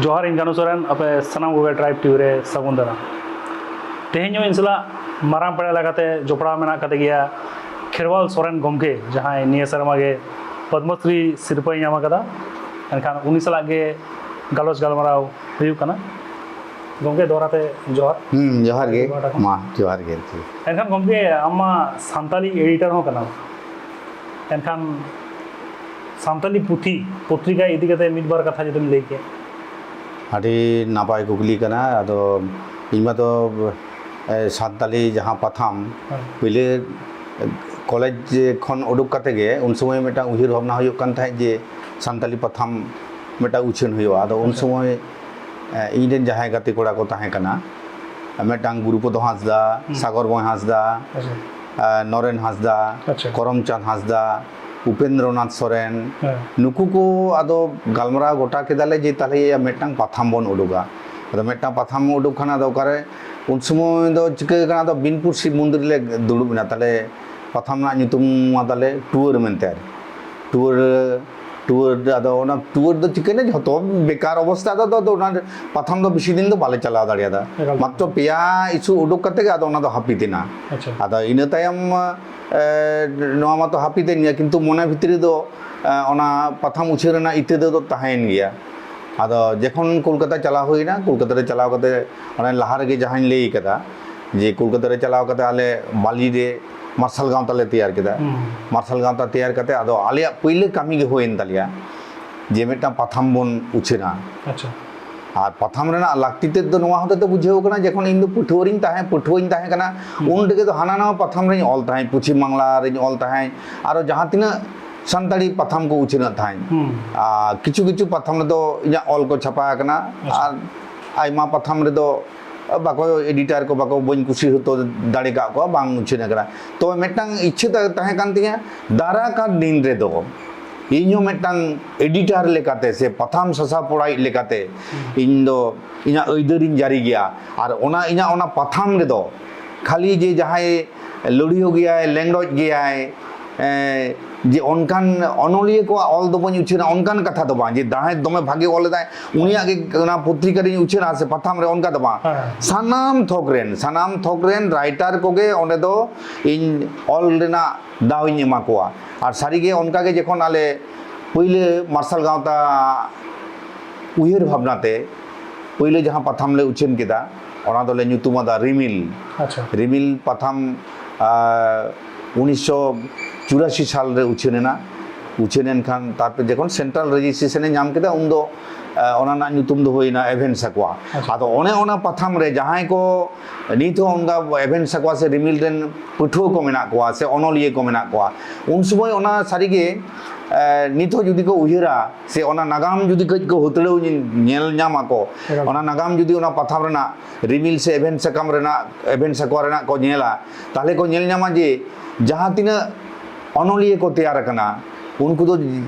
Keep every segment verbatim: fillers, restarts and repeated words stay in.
ᱡᱚᱦᱟᱨ, ᱤᱧ ᱠᱟᱹᱱᱩ ᱥᱚᱨᱮᱱ, ᱟᱯᱮ ᱥᱟᱱᱟᱢ ᱠᱚᱜᱮ ᱴᱨᱟᱭᱤᱵᱽ ᱴᱤᱵᱷᱤ ᱨᱮ ᱥᱟᱹᱜᱩᱱ ᱫᱟᱨᱟᱢ᱾ ᱛᱮᱦᱮᱧ ᱦᱚᱸ ᱤᱧ ᱥᱟᱞᱟᱜ ᱢᱟᱨᱟᱝ ᱯᱮᱲᱟ ᱞᱮᱠᱟᱛᱮ ᱡᱚᱯᱲᱟᱣ ᱢᱮᱱᱟᱜ ᱠᱟᱫᱮ ᱜᱮᱭᱟ ᱠᱷᱮᱨᱣᱟᱞ ᱥᱚᱨᱮᱱ ᱜᱚᱢᱠᱮ, ᱡᱟᱦᱟᱸᱭ ᱱᱤᱭᱟᱹ ᱥᱮᱨᱢᱟ ᱜᱮ ᱯᱚᱫᱽᱢᱚᱥᱨᱤ ᱥᱤᱨᱯᱟᱹᱭ ᱧᱟᱢ ᱟᱠᱟᱫᱟ᱾ ᱮᱱᱠᱷᱟᱱ ᱩᱱᱤ ᱥᱟᱞᱟᱜ ᱜᱮ ᱜᱟᱞᱚᱪ ᱜᱟᱞᱢᱟᱨᱟᱣ ᱦᱩᱭᱩᱜ ᱠᱟᱱᱟ᱾ ᱜᱚᱢᱠᱮ, ᱫᱚᱦᱲᱟ ᱛᱮ ᱡᱚᱦᱟᱨ᱾ ᱦᱩᱸ, ᱡᱚᱦᱟᱨ ᱜᱮ᱾ ᱟᱹᱰᱤ ᱯᱟᱦᱴᱟ ᱠᱷᱚᱱ᱾ ᱢᱟ, ᱡᱚᱦᱟᱨ ᱜᱮ᱾ ᱮᱱᱠᱷᱟᱱ ᱜᱚᱢᱠᱮ, ᱟᱢ ᱢᱟ ᱥᱟᱱᱛᱟᱞᱤ ᱮᱰᱤᱴᱟᱨ ᱦᱚᱸ ᱠᱟᱱᱟᱢ, ᱮᱱᱠᱷᱟᱱ ᱥᱟᱱᱛᱟᱞᱤ ᱯᱩᱛᱷᱤ ᱯᱚᱛᱨᱤᱠᱟ ᱤᱫᱤ ᱠᱟᱛᱮ ᱢᱤᱫ ᱵᱟᱨ ᱠᱟᱛᱷᱟ ᱡᱩᱫᱤᱢ ᱞᱟᱹᱭ ᱠᱮᱭᱟ᱾ ᱟᱹᱰᱤ ᱱᱟᱯᱟᱭ ᱠᱩᱠᱞᱤ ᱠᱟᱱᱟ᱾ ᱟᱫᱚ ᱤᱧ ᱢᱟᱛᱚ, ᱮ, ᱥᱟᱱᱛᱟᱞᱤ ᱡᱟᱦᱟᱸ ᱯᱟᱛᱷᱟᱢ, ᱦᱮᱸ᱾ ᱯᱳᱭᱞᱳ ᱠᱚᱞᱮᱡᱽ ᱠᱷᱚᱱ ᱩᱰᱩᱠ ᱠᱟᱛᱮ ᱜᱮ ᱩᱱ ᱥᱚᱢᱚᱭ ᱢᱤᱫᱴᱟᱝ ᱩᱭᱦᱟᱹᱨ ᱵᱷᱟᱵᱽᱱᱟ ᱦᱩᱭᱩᱜ ᱠᱟᱱ ᱛᱟᱦᱮᱸᱫ ᱡᱮ ᱥᱟᱱᱛᱟᱞᱤ ᱯᱟᱛᱷᱟᱢ ᱢᱤᱫᱴᱟᱝ ᱩᱪᱷᱟᱹᱱ ᱦᱩᱭᱩᱜᱼᱟ᱾ ᱟᱫᱚ ᱩᱱ ᱟᱪᱪᱷᱟ᱾ ᱥᱚᱢᱚᱭ, ᱮ, ᱤᱧ ᱨᱮᱱ ᱡᱟᱦᱟᱸᱭ ᱜᱟᱛᱮ ᱠᱚᱲᱟ ᱠᱚ ᱛᱟᱦᱮᱸ ᱠᱟᱱᱟ, ᱢᱤᱫᱴᱟᱝ ᱜᱩᱨᱩᱯᱚᱫᱚ ᱦᱟᱸᱥᱫᱟ, ᱦᱩᱸ᱾ ᱥᱟᱜᱚᱨ ᱵᱚᱭ ᱦᱟᱸᱥᱫᱟ, ᱟᱪᱪᱷᱟ᱾ ᱮ, ᱱᱚᱨᱮᱱ ᱦᱟᱸᱥᱫᱟ, ᱟᱪᱪᱷᱟ᱾ ᱠᱚᱨᱚᱢᱪᱟᱸᱫᱽ ᱦᱟᱸᱥᱫᱟ, ᱩᱯᱮᱱᱫᱨᱚᱱᱟᱛᱷ ᱥᱚᱨᱮᱱ, ᱦᱮᱸ᱾ ᱱᱩᱠᱩ ᱠᱚ ᱟᱫᱚ ᱜᱟᱞᱢᱟᱨᱟᱣ ᱜᱚᱴᱟ ᱠᱮᱫᱟᱞᱮ ᱡᱮ ᱛᱟᱦᱞᱮ ᱢᱤᱫᱴᱟᱝ ᱯᱟᱛᱷᱟᱢ ᱵᱚᱱ ᱩᱰᱩᱠᱟ᱾ ᱟᱫᱚ ᱢᱤᱫᱴᱟᱝ ᱯᱟᱛᱷᱟᱢ ᱩᱰᱩᱠ ᱠᱷᱟᱱ ᱟᱫᱚ ᱚᱠᱟᱨᱮ ᱩᱱ ᱥᱚᱢᱚᱭ ᱫᱚ ᱪᱤᱠᱟᱹ ᱠᱟᱱᱟ, ᱟᱫᱚ ᱵᱤᱱᱯᱩᱨ ᱥᱤᱵ ᱢᱚᱱᱫᱤᱨ ᱨᱮᱞᱮ ᱫᱩᱲᱩᱵ ᱮᱱᱟ᱾ ᱛᱟᱦᱞᱮ ᱯᱟᱛᱷᱟᱢ ᱨᱮᱱᱟᱜ ᱧᱩᱛᱩᱢ ᱢᱟ ᱛᱟᱦᱞᱮ ᱴᱩᱣᱟᱹᱨ ᱢᱮᱱᱛᱮ᱾ ᱴᱩᱣᱟᱹᱨ, ᱴᱩᱣᱟᱹᱨ, ᱟᱫᱚ ᱚᱱᱟ ᱴᱩᱣᱟᱹᱨ ᱫᱚ ᱪᱤᱠᱟᱹᱭᱮᱱᱟ, ᱡᱷᱚᱛᱚ ᱵᱮᱠᱟᱨ ᱚᱵᱚᱥᱛᱟ ᱫᱚ, ᱟᱫᱚ ᱚᱱᱟ ᱯᱟᱛᱷᱟᱢ ᱫᱚ ᱵᱮᱥᱤ ᱫᱤᱱ ᱫᱚ ᱵᱟᱞᱮ ᱪᱟᱞᱟᱣ ᱫᱟᱲᱮᱭᱟᱫᱟ᱾ ᱮᱠᱟᱞ᱾ ᱢᱟᱛᱨᱚ ᱯᱮᱭᱟ ᱤᱥᱩ ᱩᱰᱩᱠ ᱠᱟᱛᱮ ᱜᱮ ᱟᱫᱚ ᱚᱱᱟ ᱫᱚ ᱦᱟᱹᱯᱤᱫ ᱮᱱᱟ᱾ ᱟᱪᱪᱷᱟ᱾ ᱟᱫᱚ ᱤᱱᱟᱹ ᱛᱟᱭᱚᱢ, ᱮ, ᱱᱚᱣᱟ ᱢᱟᱛᱚ ᱦᱟᱹᱯᱤᱫ ᱮᱱ ᱜᱮᱭᱟ, ᱠᱤᱱᱛᱩ ᱢᱚᱱᱮ ᱵᱷᱤᱛᱨᱤ ᱫᱚ, ᱮ, ᱚᱱᱟ ᱯᱟᱛᱷᱟᱢ ᱩᱪᱷᱟᱹᱱ ᱨᱮᱱᱟᱜ ᱤᱛᱟᱹ ᱫᱚ ᱛᱟᱦᱮᱸᱭᱮᱱ ᱜᱮᱭᱟ᱾ ᱟᱫᱚ ᱡᱚᱠᱷᱚᱱ ᱠᱳᱞᱠᱟᱛᱟ ᱪᱟᱞᱟᱣ ᱦᱩᱭᱱᱟ, ᱠᱳᱞᱠᱟᱛᱟ ᱨᱮ ᱪᱟᱞᱟᱣ ᱠᱟᱛᱮ, ᱚᱱᱮ ᱞᱟᱦᱟ ᱨᱮᱜᱮ ᱡᱟᱦᱟᱸᱧ ᱞᱟᱹᱭ ᱠᱟᱫᱟ, ᱡᱮ ᱠᱳᱞᱠᱟᱛᱟ ᱨᱮ ᱪᱟᱞᱟᱣ ᱠᱟᱛᱮ ᱟᱞᱮ ᱵᱟᱞᱤ ᱨᱮ ᱢᱟᱨᱥᱟᱞ ᱜᱟᱶᱛᱟ ᱞᱮ ᱛᱮᱭᱟᱨ ᱠᱮᱫᱟ᱾ ᱦᱩᱸ᱾ ᱢᱟᱨᱥᱟᱞ ᱜᱟᱶᱛᱟ ᱛᱮᱭᱟᱨ ᱠᱟᱛᱮ ᱟᱫᱚ ᱟᱞᱮᱭᱟᱜ ᱯᱳᱭᱞᱳ ᱠᱟᱹᱢᱤ ᱜᱮ ᱦᱩᱭᱮᱱ ᱛᱟᱞᱮᱭᱟ ᱡᱮ ᱢᱤᱫᱴᱟᱝ ᱯᱟᱛᱷᱟᱢ ᱵᱚᱱ ᱩᱪᱷᱟᱹᱱᱟ᱾ ᱟᱪᱪᱷᱟ᱾ ᱟᱨ ᱯᱟᱛᱷᱟᱢ ᱨᱮᱱᱟᱜ ᱞᱟᱹᱠᱛᱤ ᱛᱮᱫ ᱫᱚ ᱱᱚᱣᱟ ᱦᱚᱛᱮ ᱛᱮ ᱵᱩᱡᱷᱟᱹᱣ ᱠᱟᱱᱟ, ᱡᱚᱠᱷᱚᱱ ᱤᱧ ᱫᱚ ᱯᱟᱹᱴᱷᱩᱣᱟᱹ ᱨᱤᱧ ᱛᱟᱦᱮᱸ, ᱯᱟᱹᱴᱷᱩᱣᱟᱹᱧ ᱛᱟᱦᱮᱸ ᱠᱟᱱᱟ, ᱦᱩᱸ᱾ ᱩᱱ ᱨᱮᱜᱮ ᱫᱚ ᱦᱟᱱᱟ ᱱᱟᱣᱟ ᱯᱟᱛᱷᱟᱢ ᱨᱤᱧ ᱚᱞ ᱛᱟᱦᱮᱸᱫ, ᱯᱚᱪᱷᱤᱢ ᱵᱟᱝᱞᱟ ᱨᱤᱧ ᱚᱞ ᱛᱟᱦᱮᱸᱫ, ᱟᱨᱚ ᱡᱟᱦᱟᱸ ᱛᱤᱱᱟᱹᱜ ᱥᱟᱱᱛᱟᱲᱤ ᱯᱟᱛᱷᱟᱢ ᱠᱚ ᱩᱪᱷᱟᱹᱱᱚᱜ ᱛᱟᱦᱮᱸᱫ᱾ ᱦᱩᱸ᱾ ᱟᱨ ᱠᱤᱪᱷᱩ ᱠᱤᱪᱷᱩ ᱯᱟᱛᱷᱟᱢ ᱨᱮᱫᱚ ᱤᱧᱟᱹᱜ ᱚᱞ ᱠᱚ ᱪᱷᱟᱯᱟ ᱟᱠᱟᱱᱟ, ᱟᱪᱪᱷᱟ᱾ ᱟᱨ ᱟᱭᱢᱟ ᱯᱟᱛᱷᱟᱢ ᱨᱮᱫᱚ ᱵᱟᱠᱚ, ᱮᱰᱤᱴᱟᱨ ᱠᱚ ᱵᱟᱠᱚ, ᱵᱟᱹᱧ ᱠᱩᱥᱤ ᱦᱚᱛᱚ ᱫᱟᱲᱮ ᱠᱟᱜ ᱠᱚᱣᱟ, ᱵᱟᱝ ᱩᱪᱷᱟᱹᱱ ᱟᱠᱟᱱᱟ᱾ ᱛᱚ ᱢᱤᱫᱴᱟᱝ ᱤᱪᱪᱷᱟᱹ ᱛᱟ-, ᱛᱟᱦᱮᱸ ᱠᱟᱱ ᱛᱤᱧᱟᱹ, ᱫᱟᱨᱟ ᱠᱟᱱ ᱫᱤᱱ ᱨᱮᱫᱚ ᱤᱧ ᱦᱚᱸ ᱢᱤᱫᱴᱟᱝ ᱮᱰᱤᱴᱟᱨ ᱞᱮᱠᱟᱛᱮ ᱥᱮ ᱯᱟᱛᱷᱟᱢ ᱥᱟᱥᱟᱯᱲᱟᱣᱤᱡ ᱞᱮᱠᱟᱛᱮ ᱦᱩᱸ᱾ ᱤᱧ ᱫᱚ ᱤᱧᱟᱹᱜ ᱟᱹᱭᱫᱟᱹᱨᱤᱧ ᱡᱟᱹᱨᱤ ᱜᱮᱭᱟ᱾ ᱟᱨ ᱚᱱᱟ ᱤᱧᱟᱹᱜ ᱚᱱᱟ ᱯᱟᱛᱷᱟᱢ ᱨᱮᱫᱚ ᱠᱷᱟᱹᱞᱤ ᱡᱮ ᱡᱟᱦᱟᱸᱭ ᱞᱟᱹᱲᱤᱭᱟᱹ ᱜᱮᱭᱟᱭ, ᱞᱮᱝᱲᱚᱡ ᱜᱮᱭᱟᱭ, ᱮᱸ, ᱡᱮ ᱚᱱᱠᱟᱱ ᱚᱱᱚᱞᱤᱭᱟᱹ ᱠᱚᱣᱟᱜ ᱚᱞ ᱫᱚ ᱵᱟᱹᱧ ᱩᱪᱷᱟᱹᱱᱟ, ᱚᱱᱠᱟᱱ ᱠᱟᱛᱷᱟ ᱫᱚ ᱵᱟᱝ ᱡᱮ ᱡᱟᱦᱟᱸᱭ ᱫᱚᱢᱮ ᱵᱷᱟᱜᱮ ᱚᱞ ᱮᱫᱟᱭ ᱩᱱᱤᱭᱟᱜ ᱜᱮ ᱚᱱᱟ ᱯᱚᱛᱨᱤᱠᱟ ᱨᱤᱧ ᱩᱪᱷᱟᱹᱱᱟ ᱥᱮ ᱯᱟᱛᱷᱟᱢ ᱨᱮ, ᱚᱱᱠᱟ ᱫᱚ ᱵᱟᱝ᱾ ᱦᱮᱸ᱾ ᱥᱟᱱᱟᱢ ᱛᱷᱚᱠ ᱨᱮᱱ, ᱥᱟᱱᱟᱢ ᱛᱷᱚᱠ ᱨᱮᱱ ᱨᱟᱭᱴᱟᱨ ᱠᱚᱜᱮ ᱚᱸᱰᱮ ᱫᱚ ᱤᱧ ᱚᱞ ᱨᱮᱱᱟᱜ ᱫᱟᱣ ᱤᱧ ᱮᱢᱟ ᱠᱚᱣᱟ᱾ ᱟᱨ ᱥᱟᱹᱨᱤᱜᱮ ᱚᱱᱠᱟᱜᱮ ᱡᱚᱠᱷᱚᱱ ᱟᱞᱮ ᱯᱩᱭᱞᱟᱹ ᱢᱟᱨᱥᱟᱞ ᱜᱟᱶᱛᱟ ᱩᱭᱦᱟᱹᱨ ᱵᱷᱟᱵᱽᱱᱟ ᱛᱮ ᱯᱩᱭᱞᱟᱹ ᱡᱟᱦᱟᱸ ᱯᱟᱛᱷᱟᱢ ᱞᱮ ᱩᱪᱷᱟᱹᱱ ᱠᱮᱫᱟ, ᱚᱱᱟ ᱫᱚᱞᱮ ᱧᱩᱛᱩᱢ ᱟᱫᱟ ᱨᱤᱢᱤᱞ᱾ ᱟᱪᱪᱷᱟ᱾ ᱨᱤᱢᱤᱞ ᱯᱟᱛᱷᱟᱢ, ᱟᱨ ᱩᱱᱤᱥᱥᱚ ᱪᱩᱨᱟᱥᱤ ᱥᱟᱞ ᱨᱮ ᱩᱪᱷᱟᱹᱱ ᱮᱱᱟ᱾ ᱩᱪᱷᱟᱹᱱ ᱮᱱ ᱠᱷᱟᱱ ᱛᱟᱨᱯᱚᱨᱮ ᱡᱚᱠᱷᱚᱱ ᱥᱮᱱᱴᱨᱟᱞ ᱨᱮᱡᱤᱥᱴᱨᱮᱥᱚᱱ ᱮ ᱧᱟᱢ ᱠᱮᱫᱟ, ᱩᱱᱫᱚ, ᱟᱸ, ᱚᱱᱟ ᱨᱮᱱᱟᱜ ᱧᱩᱛᱩᱢ ᱫᱚ ᱦᱩᱭᱱᱟ ᱮᱵᱷᱮᱱ ᱥᱟᱠᱣᱟ᱾ ᱟᱪᱪᱷᱟ᱾ ᱟᱫᱚ ᱚᱱᱮ ᱚᱱᱟ ᱯᱟᱛᱷᱟᱢ ᱨᱮ ᱡᱟᱦᱟᱸᱭ ᱠᱚ ᱱᱤᱛ ᱦᱚᱸ ᱚᱱᱠᱟ ᱮᱵᱷᱮᱱ ᱥᱟᱠᱣᱟ ᱥᱮ ᱨᱤᱢᱤᱞ ᱨᱮᱱ ᱯᱟᱹᱴᱷᱩᱣᱟᱹ ᱠᱚ ᱢᱮᱱᱟᱜ ᱠᱚᱣᱟ ᱥᱮ ᱚᱱᱚᱞᱤᱭᱟᱹ ᱠᱚ ᱢᱮᱱᱟᱜ ᱠᱚᱣᱟ, ᱩᱱ ᱥᱚᱢᱚᱭ ᱚᱱᱟ ᱥᱟᱹᱨᱤᱜᱮ, ᱮᱸ, ᱱᱤᱛ ᱦᱚᱸ ᱡᱩᱫᱤ ᱠᱚ ᱩᱭᱦᱟᱹᱨᱟ ᱥᱮ ᱚᱱᱟ ᱱᱟᱜᱟᱢ ᱡᱩᱫᱤ ᱠᱟᱹᱡ ᱠᱚ ᱦᱟᱹᱛᱲᱟᱹᱣ ᱧᱮᱞ ᱧᱟᱢᱟ ᱠᱚ, ᱮᱠᱟᱞ᱾ ᱚᱱᱟ ᱱᱟᱜᱟᱢ ᱡᱩᱫᱤ ᱚᱱᱟ ᱯᱟᱛᱷᱟᱢ ᱨᱮᱱᱟᱜ ᱨᱤᱢᱤᱞ ᱥᱮ ᱮᱵᱷᱮᱱ ᱥᱟᱠᱟᱢ ᱨᱮᱱᱟᱜ, ᱮᱵᱷᱮᱱ ᱥᱟᱠᱣᱟ ᱨᱮᱱᱟᱜ ᱠᱚ ᱧᱮᱞᱟ, ᱛᱟᱦᱚᱞᱮ ᱠᱚ ᱧᱮᱞ ᱧᱟᱢᱟ ᱡᱮ ᱡᱟᱦᱟᱸ ᱛᱤᱱᱟᱹᱜ ᱚᱱᱚᱞᱤᱭᱟᱹ ᱠᱚ ᱛᱮᱭᱟᱨ ᱟᱠᱟᱱᱟ, ᱩᱱᱠᱩ ᱫᱚ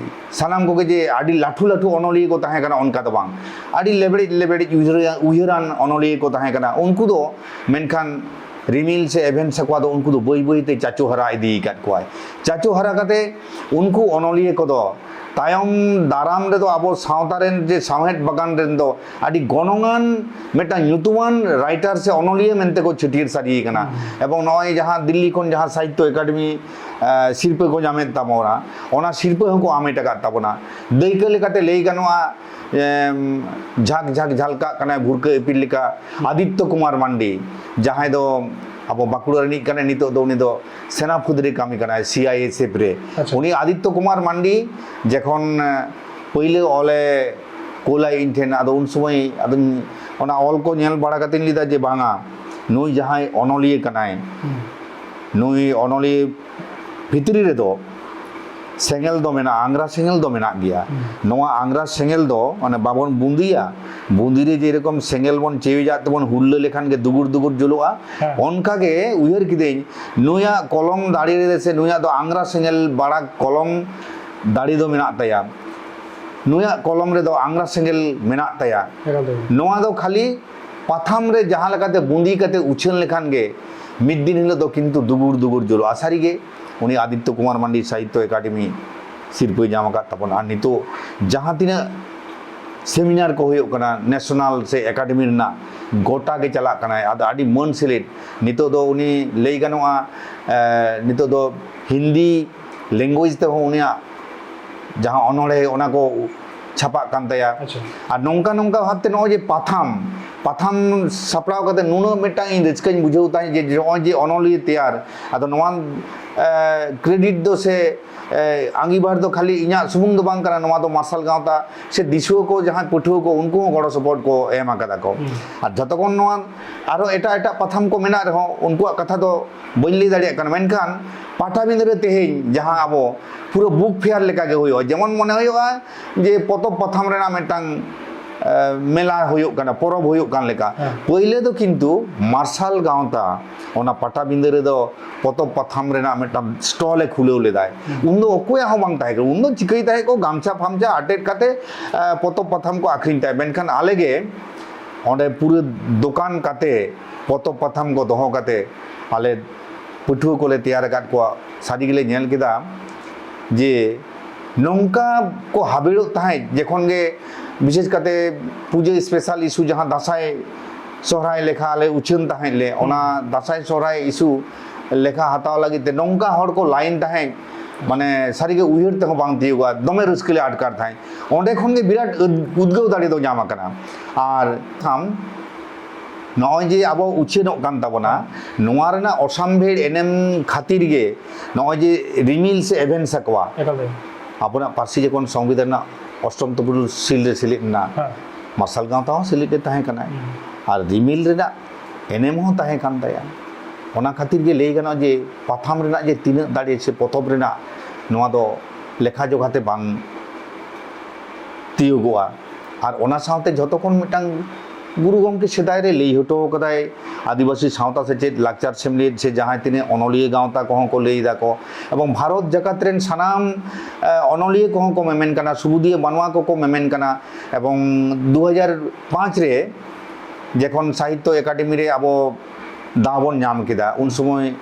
ᱥᱟᱱᱟᱢ ᱠᱚᱜᱮ ᱡᱮ ᱟᱹᱰᱤ ᱞᱟᱹᱴᱷᱩ ᱞᱟᱹᱴᱷᱩ ᱚᱱᱚᱞᱤᱭᱟᱹ ᱠᱚ ᱛᱟᱦᱮᱸ ᱠᱟᱱᱟ, ᱚᱱᱠᱟ ᱫᱚ ᱵᱟᱝ᱾ ᱟᱹᱰᱤ ᱞᱮᱵᱲᱮᱡ ᱞᱮᱵᱲᱮᱡ ᱩᱭᱦᱟᱹᱨ, ᱩᱭᱦᱟᱹᱨᱟᱱ ᱚᱱᱚᱞᱤᱭᱟᱹ ᱠᱚ ᱛᱟᱦᱮᱸ ᱠᱟᱱᱟ᱾ ᱩᱱᱠᱩ ᱫᱚ ᱢᱮᱱᱠᱷᱟᱱ ᱨᱤᱢᱤᱞ ᱥᱮ ᱮᱵᱷᱮᱱ ᱥᱟᱠᱣᱟ ᱫᱚ ᱩᱱᱠᱩ ᱫᱚ ᱵᱟᱹᱭ ᱵᱟᱹᱭ ᱛᱮ ᱪᱟᱪᱳ ᱦᱟᱨᱟ ᱤᱫᱤ ᱟᱠᱟᱫ ᱠᱚᱣᱟᱭ᱾ ᱪᱟᱪᱳ ᱦᱟᱨᱟ ᱠᱟᱛᱮ ᱩᱱᱠᱩ ᱚᱱᱚᱞᱤᱭᱟᱹ ᱠᱚᱫᱚ ᱛᱟᱭᱚᱢ ᱫᱟᱨᱟᱢ ᱨᱮᱫᱚ ᱟᱵᱚ ᱥᱟᱶᱛᱟ ᱨᱮᱱ ᱡᱮ ᱥᱟᱶᱦᱮᱫ ᱵᱟᱜᱟᱱ ᱨᱮᱱ ᱫᱚ ᱟᱹᱰᱤ ᱜᱚᱱᱚᱝᱟᱱ ᱢᱤᱫᱴᱟᱝ ᱧᱩᱛᱩᱢᱟᱱ ᱨᱟᱭᱴᱟᱨ ᱥᱮ ᱚᱱᱚᱞᱤᱭᱟᱹ ᱢᱮᱱᱛᱮ ᱠᱚ ᱪᱷᱟᱹᱴᱭᱟᱹᱨ ᱥᱟᱹᱨᱤ ᱟᱠᱟᱱᱟ᱾ ᱮᱵᱚᱝ ᱱᱚᱜᱼᱚᱭ ᱡᱟᱦᱟᱸ ᱫᱤᱞᱞᱤ ᱠᱷᱚᱱ ᱡᱟᱦᱟᱸ ᱥᱟᱦᱤᱛᱛᱚ ᱮᱠᱟᱰᱮᱢᱤ, ᱟᱸ, ᱥᱤᱨᱯᱟᱹ ᱠᱚ ᱧᱟᱢᱮᱫ ᱛᱟᱵᱚᱱᱟ, ᱚᱱᱟ ᱥᱤᱨᱯᱟᱹ ᱦᱚᱸᱠᱚ ᱟᱢᱮᱴ ᱟᱠᱟᱫ ᱛᱟᱵᱚᱱᱟ᱾ ᱫᱟᱹᱭᱠᱟᱹ ᱞᱮᱠᱟᱛᱮ ᱞᱟᱹᱭ ᱜᱟᱱᱚᱜᱼᱟ, ᱮᱢ, ᱡᱷᱟᱠ ᱡᱷᱟᱠ ᱡᱷᱟᱞᱠᱟᱜ ᱠᱟᱱᱟᱭ ᱵᱷᱩᱨᱠᱟᱹ ᱤᱯᱤᱞ ᱞᱮᱠᱟ ᱟᱫᱤᱛᱛᱚ ᱠᱩᱢᱟᱨ ᱢᱟᱱᱰᱤ, ᱡᱟᱦᱟᱸᱭ ᱫᱚ ᱟᱵᱚ ᱵᱟᱸᱠᱩᱲᱟ ᱨᱤᱱᱤᱡ ᱠᱟᱱᱟᱭ, ᱱᱤᱛᱚᱜ ᱫᱚ ᱩᱱᱤ ᱫᱚ ᱥᱮᱱᱟ ᱯᱷᱟᱹᱫᱽ ᱨᱮ ᱠᱟᱹᱢᱤ ᱠᱟᱱᱟᱭ, ᱥᱤ ᱟᱭ ᱮᱥ ᱮᱯᱷ ᱨᱮ᱾ ᱟᱪᱪᱷᱟ᱾ ᱩᱱᱤ ᱟᱫᱤᱛᱛᱚ ᱠᱩᱢᱟᱨ ᱢᱟᱱᱰᱤ ᱡᱚᱠᱷᱚᱱ, ᱮ, ᱯᱟᱹᱭᱞᱟᱹ ᱚᱞᱮ ᱠᱳᱞᱟᱭ ᱤᱧ ᱴᱷᱮᱱ, ᱟᱫᱚ ᱩᱱ ᱥᱚᱢᱚᱭ ᱟᱫᱚᱧ, ᱚᱱᱟ ᱚᱞ ᱠᱚ ᱧᱮᱞ ᱵᱟᱲᱟ ᱠᱟᱛᱮᱧ ᱞᱟᱹᱭᱫᱟ ᱡᱮ ᱵᱟᱝᱟ, ᱱᱩᱭ ᱡᱟᱦᱟᱸᱭ ᱚᱱᱚᱞᱤᱭᱟᱹ ᱠᱟᱱᱟᱭ, ᱦᱩᱸ᱾ ᱱᱩᱭ ᱚᱱᱚᱞᱤᱭᱟᱹ ᱵᱷᱤᱛᱨᱤ ᱨᱮᱫᱚ ᱥᱮᱸᱜᱮᱞ ᱫᱚ ᱢᱮᱱᱟᱜᱼᱟ, ᱟᱝᱜᱽᱨᱟ ᱥᱮᱸᱜᱮᱞ ᱫᱚ ᱢᱮᱱᱟᱜ ᱜᱮᱭᱟ᱾ ᱦᱩᱸ᱾ ᱱᱚᱣᱟ ᱟᱝᱜᱽᱨᱟ ᱥᱮᱸᱜᱮᱞ ᱫᱚ ᱢᱟᱱᱮ ᱵᱟᱵᱚᱱ ᱵᱩᱸᱫᱤᱭᱟ, ᱵᱩᱸᱫᱤ ᱨᱮ ᱡᱮᱨᱚᱠᱚᱢ ᱥᱮᱸᱜᱮᱞ ᱵᱚᱱ ᱪᱮᱣᱮᱡᱟᱜ ᱛᱮᱵᱚᱱ ᱦᱩᱞᱞᱟᱹ ᱞᱮᱠᱷᱟᱱ ᱜᱮ ᱫᱩᱜᱩᱨ ᱫᱩᱜᱩᱨ ᱡᱩᱞᱩᱜᱼᱟ, ᱦᱮᱸ᱾ ᱚᱱᱠᱟ ᱜᱮ ᱩᱭᱦᱟᱹᱨ ᱠᱤᱫᱟᱹᱧ, ᱱᱩᱭᱟᱜ ᱠᱚᱞᱚᱢ ᱫᱟᱲᱮ ᱨᱮ ᱥᱮ ᱱᱩᱭᱟᱜ ᱫᱚ ᱟᱝᱜᱽᱨᱟ ᱥᱮᱸᱜᱮᱞ ᱵᱟᱲᱟ ᱠᱚᱞᱚᱢ ᱫᱟᱲᱮ ᱫᱚ ᱢᱮᱱᱟᱜ ᱛᱟᱭᱟ, ᱱᱩᱭᱟᱜ ᱠᱚᱞᱚᱢ ᱨᱮᱫᱚ ᱟᱝᱜᱽᱨᱟ ᱥᱮᱸᱜᱮᱞ ᱢᱮᱱᱟᱜ ᱛᱟᱭᱟ᱾ ᱮᱠᱟᱞ ᱛᱮ᱾ ᱱᱚᱣᱟ ᱫᱚ ᱠᱷᱟᱹᱞᱤ ᱯᱟᱛᱷᱟᱢ ᱨᱮ ᱡᱟᱦᱟᱸ ᱞᱮᱠᱟᱛᱮ ᱵᱩᱸᱫᱤ ᱠᱟᱛᱮ ᱩᱪᱷᱟᱹᱱ ᱞᱮᱠᱷᱟᱱ ᱜᱮ ᱢᱤᱫ ᱫᱤᱱ ᱦᱤᱞᱳᱜ ᱫᱚ ᱠᱤᱱᱛᱩ ᱫᱩᱜᱩᱲ ᱫᱩᱜᱩᱲ ᱡᱩᱞᱩᱜᱼᱟ᱾ ᱥᱟᱹᱨᱤᱜᱮ ᱩᱱᱤ ᱟᱫᱤᱛᱛᱚ ᱠᱩᱢᱟᱨ ᱢᱟᱱᱰᱤ ᱥᱟᱦᱤᱛᱛᱚ ᱮᱠᱟᱰᱮᱢᱤ ᱥᱤᱨᱯᱟᱹᱭ ᱧᱟᱢ ᱟᱠᱟᱫ ᱛᱟᱵᱚᱱᱟ᱾ ᱟᱨ ᱱᱤᱛᱚᱜ ᱡᱟᱦᱟᱸ ᱛᱤᱱᱟᱹᱜ ᱥᱮᱢᱤᱱᱟᱨ ᱠᱚ ᱦᱩᱭᱩᱜ ᱠᱟᱱᱟ ᱱᱮᱥᱚᱱᱟᱞ ᱥᱮ ᱮᱠᱟᱰᱮᱢᱤ ᱨᱮᱱᱟᱜ, ᱜᱚᱴᱟ ᱜᱮ ᱪᱟᱞᱟᱜ ᱠᱟᱱᱟᱭ᱾ ᱟᱫᱚ ᱟᱹᱰᱤ ᱢᱟᱹᱱ ᱥᱮᱞᱮᱫ ᱱᱤᱛᱚᱜ ᱫᱚ ᱩᱱᱤ ᱞᱟᱹᱭ ᱜᱟᱱᱚᱜᱼᱟ, ᱮ, ᱱᱤᱛᱚᱜ ᱫᱚ ᱦᱤᱱᱫᱤ ᱞᱮᱝᱜᱩᱭᱮᱡᱽ ᱛᱮᱦᱚᱸ ᱩᱱᱤᱭᱟᱜ ᱡᱟᱦᱟᱸ ᱚᱱᱚᱬᱦᱮ, ᱚᱱᱟ ᱠᱚ ᱪᱷᱟᱯᱟᱜ ᱠᱟᱱ ᱛᱟᱭᱟ᱾ ᱟᱪᱪᱷᱟ᱾ ᱟᱨ ᱱᱚᱝᱠᱟ ᱱᱚᱝᱠᱟ ᱵᱷᱟᱵᱛᱮ ᱱᱚᱜᱼᱚᱭ ᱡᱮ ᱯᱟᱛᱷᱟᱢ, ᱯᱟᱛᱷᱟᱢ ᱥᱟᱯᱲᱟᱣ ᱠᱟᱛᱮ ᱱᱩᱱᱟᱹᱜ ᱢᱤᱫᱴᱟᱝ ᱤᱧ ᱨᱟᱹᱥᱠᱟᱹᱧ ᱵᱩᱡᱷᱟᱹᱣ ᱛᱟᱦᱮᱸᱫ ᱡᱮ ᱱᱚᱜᱼᱚᱭ ᱡᱮ ᱚᱱᱚᱞᱤᱭᱟᱹ ᱛᱮᱭᱟᱨ, ᱟᱫᱚ ᱱᱚᱣᱟ, ᱮ, ᱠᱨᱮᱰᱤᱴ ᱫᱚ ᱥᱮ, ᱮ, ᱟᱸᱜᱤᱵᱷᱟᱨ ᱫᱚ ᱠᱷᱟᱹᱞᱤ ᱤᱧᱟᱹᱜ ᱥᱩᱢᱩᱝ ᱫᱚ ᱵᱟᱝ ᱠᱟᱱᱟ, ᱱᱚᱣᱟ ᱫᱚ ᱢᱟᱨᱥᱟᱞ ᱜᱟᱶᱛᱟ ᱥᱮ ᱫᱤᱥᱩᱣᱟᱹ ᱠᱚ, ᱡᱟᱦᱟᱸᱭ ᱯᱟᱹᱴᱷᱩᱣᱟᱹ ᱠᱚ, ᱩᱱᱠᱩ ᱦᱚᱸ ᱜᱚᱲᱚ ᱥᱚᱯᱚᱦᱚᱫ ᱠᱚ ᱮᱢ ᱟᱠᱟᱫᱟ ᱠᱚ᱾ ᱦᱩᱸ᱾ ᱟᱨ ᱡᱷᱚᱛᱚ ᱠᱷᱚᱱ ᱱᱚᱣᱟ ᱟᱨᱦᱚᱸ ᱮᱴᱟᱜ ᱮᱴᱟᱜ ᱯᱟᱛᱷᱟᱢ ᱠᱚ ᱢᱮᱱᱟᱜ ᱨᱮᱦᱚᱸ, ᱩᱱᱠᱩᱣᱟᱜ ᱠᱟᱛᱷᱟ ᱫᱚ ᱵᱟᱹᱧ ᱞᱟᱹᱭ ᱫᱟᱲᱮᱭᱟᱜ ᱠᱟᱱᱟ, ᱢᱮᱱᱠᱷᱟᱱ ᱯᱟᱴᱟᱵᱤᱸᱫᱟᱹ ᱨᱮ ᱛᱮᱦᱮᱧ ᱡᱟᱦᱟᱸ ᱟᱵᱚ ᱯᱩᱨᱟᱹ ᱵᱩᱠ ᱯᱷᱮᱭᱟᱨ ᱞᱮᱠᱟ ᱜᱮ ᱦᱩᱭᱩᱜᱼᱟ, ᱡᱮᱢᱚᱱ ᱢᱚᱱᱮ ᱦᱩᱭᱩᱜᱼᱟ ᱡᱮ ᱯᱚᱛᱚᱵ ᱯᱟᱛᱷᱟᱢ ᱨᱮᱱᱟᱜ ᱢᱤᱫᱴᱟᱝ, ᱮ, ᱢᱮᱞᱟ ᱦᱩᱭᱩᱜ ᱠᱟᱱᱟ, ᱯᱚᱨᱚᱵᱽ ᱦᱩᱭᱩᱜ ᱠᱟᱱ ᱞᱮᱠᱟ᱾ ᱦᱮᱸ᱾ ᱯᱳᱭᱞᱳ ᱫᱚ ᱠᱤᱱᱛᱩ ᱢᱟᱨᱥᱟᱞ ᱜᱟᱶᱛᱟ ᱚᱱᱟ ᱯᱟᱴᱟᱵᱤᱸᱫᱟᱹ ᱨᱮᱫᱚ ᱯᱚᱛᱚᱵ ᱯᱟᱛᱷᱟᱢ ᱨᱮᱱᱟᱜ ᱢᱤᱫᱴᱟᱝ ᱥᱴᱚᱞ ᱮ ᱠᱷᱩᱞᱟᱹᱣ ᱞᱮᱫᱟᱭ᱾ ᱦᱩᱸ᱾ ᱩᱱᱫᱚ ᱚᱠᱚᱭᱟᱜ ᱦᱚᱸ ᱵᱟᱝ ᱛᱟᱦᱮᱸ ᱠᱟᱱᱟ, ᱩᱱᱫᱚ ᱪᱤᱠᱟᱹᱭ ᱛᱟᱦᱮᱸᱫ ᱠᱚ, ᱜᱟᱢᱪᱷᱟ ᱯᱷᱟᱢᱪᱟ ᱟᱴᱮᱫ ᱠᱟᱛᱮ, ᱮ, ᱯᱚᱛᱚᱵ ᱯᱟᱛᱷᱟᱢ ᱠᱚ ᱟᱠᱷᱨᱤᱧ ᱛᱟᱦᱮᱸᱫ᱾ ᱢᱮᱱᱠᱷᱟᱱ ᱟᱞᱮ ᱜᱮ ᱚᱸᱰᱮ ᱯᱩᱨᱟᱹ ᱫᱚᱠᱟᱱ ᱠᱟᱛᱮ, ᱯᱚᱛᱚᱵ ᱯᱟᱛᱷᱟᱢ ᱠᱚ ᱫᱚᱦᱚ ᱠᱟᱛᱮ, ᱟᱞᱮ ᱯᱟᱹᱴᱷᱩᱣᱟᱹ ᱠᱚᱞᱮ ᱛᱮᱭᱟᱨ ᱟᱠᱟᱫ ᱠᱚᱣᱟ᱾ ᱥᱟᱹᱨᱤ ᱜᱮᱞᱮ ᱧᱮᱞ ᱠᱮᱫᱟ ᱡᱮ ᱱᱚᱝᱠᱟ ᱠᱚ ᱦᱟᱵᱤᱲᱚᱜ ᱛᱟᱦᱮᱸᱫ, ᱡᱚᱠᱷᱚᱱ ᱜᱮ ᱵᱤᱥᱮᱥ ᱠᱟᱛᱮ ᱯᱩᱡᱟᱹ ᱥᱯᱮᱥᱟᱞ ᱤᱥᱩ ᱡᱟᱦᱟᱸ ᱫᱟᱸᱥᱟᱭ ᱥᱚᱦᱨᱟᱭ ᱞᱮᱠᱷᱟ ᱞᱮ ᱩᱪᱷᱟᱹᱱ ᱛᱟᱦᱮᱸᱫ ᱞᱮ, ᱚᱱᱟ ᱫᱟᱸᱥᱟᱭ ᱥᱚᱦᱨᱟᱭ ᱤᱥᱩ ᱞᱮᱠᱷᱟ ᱦᱟᱛᱟᱣ ᱞᱟᱹᱜᱤᱫ ᱛᱮ ᱱᱚᱝᱠᱟ ᱦᱚᱲ ᱠᱚ ᱞᱟᱭᱤᱱ ᱛᱟᱦᱮᱸᱫ, ᱢᱟᱱᱮ ᱥᱟᱹᱨᱤᱜᱮ ᱩᱭᱦᱟᱹᱨ ᱛᱮᱦᱚᱸ ᱵᱟᱝ ᱛᱤᱭᱳᱜᱚᱜᱼᱟ, ᱫᱚᱢᱮ ᱨᱟᱹᱥᱠᱟᱹ ᱞᱮ ᱟᱴᱠᱟᱨ ᱛᱟᱦᱮᱸᱫ᱾ ᱚᱸᱰᱮ ᱠᱷᱚᱱ ᱜᱮ ᱵᱤᱨᱟᱴ ᱩᱫ-, ᱩᱫᱽᱜᱟᱹᱣ ᱫᱟᱲᱮ ᱫᱚ ᱧᱟᱢ ᱟᱠᱟᱱᱟ᱾ ᱟᱨ ᱟᱢ ᱱᱚᱜᱼᱚᱭ ᱡᱮ ᱟᱵᱚ ᱩᱪᱷᱟᱹᱱᱚᱜ ᱠᱟᱱ ᱛᱟᱵᱚᱱᱟ, ᱱᱚᱣᱟ ᱨᱮᱱᱟᱜ ᱚᱥᱟᱢᱵᱷᱮᱲ ᱮᱱᱮᱢ ᱠᱷᱟᱹᱛᱤᱨ ᱜᱮ ᱱᱚᱜᱼᱚᱭ ᱡᱮ ᱨᱤᱢᱤᱞ ᱥᱮ ᱮᱵᱷᱮᱱ ᱥᱟᱠᱣᱟ, ᱮᱠᱟᱞ ᱜᱮ᱾ ᱟᱵᱚᱱᱟᱜ ᱯᱟᱹᱨᱥᱤ ᱡᱚᱠᱷᱚᱱ ᱥᱚᱝᱵᱤᱫᱷᱟᱱ ᱨᱮᱱᱟᱜ ᱚᱥᱴᱚᱢ ᱛᱚᱯᱩᱨ ᱥᱤᱞ ᱨᱮ ᱥᱮᱞᱮᱫ ᱮᱱᱟ, ᱦᱮᱸ᱾ ᱢᱟᱨᱥᱟᱞ ᱜᱟᱶᱛᱟ ᱦᱚᱸ ᱥᱮᱞᱮᱫ ᱮ ᱛᱟᱦᱮᱸ ᱠᱟᱱᱟᱭ᱾ ᱦᱩᱸ᱾ ᱟᱨ ᱨᱤᱢᱤᱞ ᱨᱮᱱᱟᱜ ᱮᱱᱮᱢ ᱦᱚᱸ ᱛᱟᱦᱮᱸ ᱠᱟᱱ ᱛᱟᱭᱟ᱾ ᱚᱱᱟ ᱠᱷᱟᱹᱛᱤᱨ ᱜᱮ ᱞᱟᱹᱭ ᱜᱟᱱᱚᱜᱼᱟ ᱡᱮ ᱯᱟᱛᱷᱟᱢ ᱨᱮᱱᱟᱜ ᱡᱮ ᱛᱤᱱᱟᱹᱜ ᱫᱟᱲᱮ ᱥᱮ ᱯᱚᱛᱚᱵ ᱨᱮᱱᱟᱜ, ᱱᱚᱣᱟ ᱫᱚ ᱞᱮᱠᱷᱟ ᱡᱚᱠᱷᱟ ᱛᱮ ᱵᱟᱝ ᱛᱤᱭᱳᱜᱚᱜᱼᱟ᱾ ᱟᱨ ᱚᱱᱟ ᱥᱟᱶᱛᱮ ᱡᱷᱚᱛᱚ ᱠᱷᱚᱱ ᱢᱤᱫᱴᱟᱝ ᱜᱩᱨᱩ ᱜᱚᱢᱠᱮ ᱥᱮᱫᱟᱭ ᱨᱮ ᱞᱟᱹᱭ ᱦᱚᱴᱚ ᱠᱟᱫᱟᱭ, ᱟᱹᱫᱤᱵᱟᱹᱥᱤ ᱥᱟᱶᱛᱟ ᱥᱮᱪᱮᱫ ᱞᱟᱠᱪᱟᱨ ᱥᱮᱢᱞᱮᱫ ᱥᱮ ᱡᱟᱦᱟᱸᱭ ᱛᱤᱱᱟᱹᱜ ᱚᱱᱚᱞᱤᱭᱟᱹ ᱜᱟᱶᱛᱟ ᱠᱚᱦᱚᱸ ᱠᱚ ᱞᱟᱹᱭ ᱫᱟᱠᱚ, ᱮᱵᱚᱝ ᱵᱷᱟᱨᱚᱛ ᱡᱟᱠᱟᱛ ᱨᱮᱱ ᱥᱟᱱᱟᱢ, ᱮ, ᱚᱱᱚᱞᱤᱭᱟᱹ ᱠᱚᱦᱚᱸ ᱠᱚ ᱢᱮᱢᱮᱱ ᱠᱟᱱᱟ, ᱥᱩᱵᱩᱫᱤᱭᱟᱹ ᱢᱟᱱᱣᱟ ᱠᱚᱠᱚ ᱢᱮᱢᱮᱱ ᱠᱟᱱᱟ᱾ ᱮᱵᱚᱝ ᱫᱩ ᱦᱟᱡᱟᱨ ᱯᱟᱸᱪ ᱨᱮ ᱡᱚᱠᱷᱚᱱ ᱥᱟᱦᱤᱛᱛᱚ ᱮᱠᱟᱰᱮᱢᱤ ᱨᱮ ᱟᱵᱚ ᱫᱟᱣ ᱵᱚᱱ ᱧᱟᱢ ᱠᱮᱫᱟ᱾ ᱩᱱ ᱥᱚᱢᱚᱭ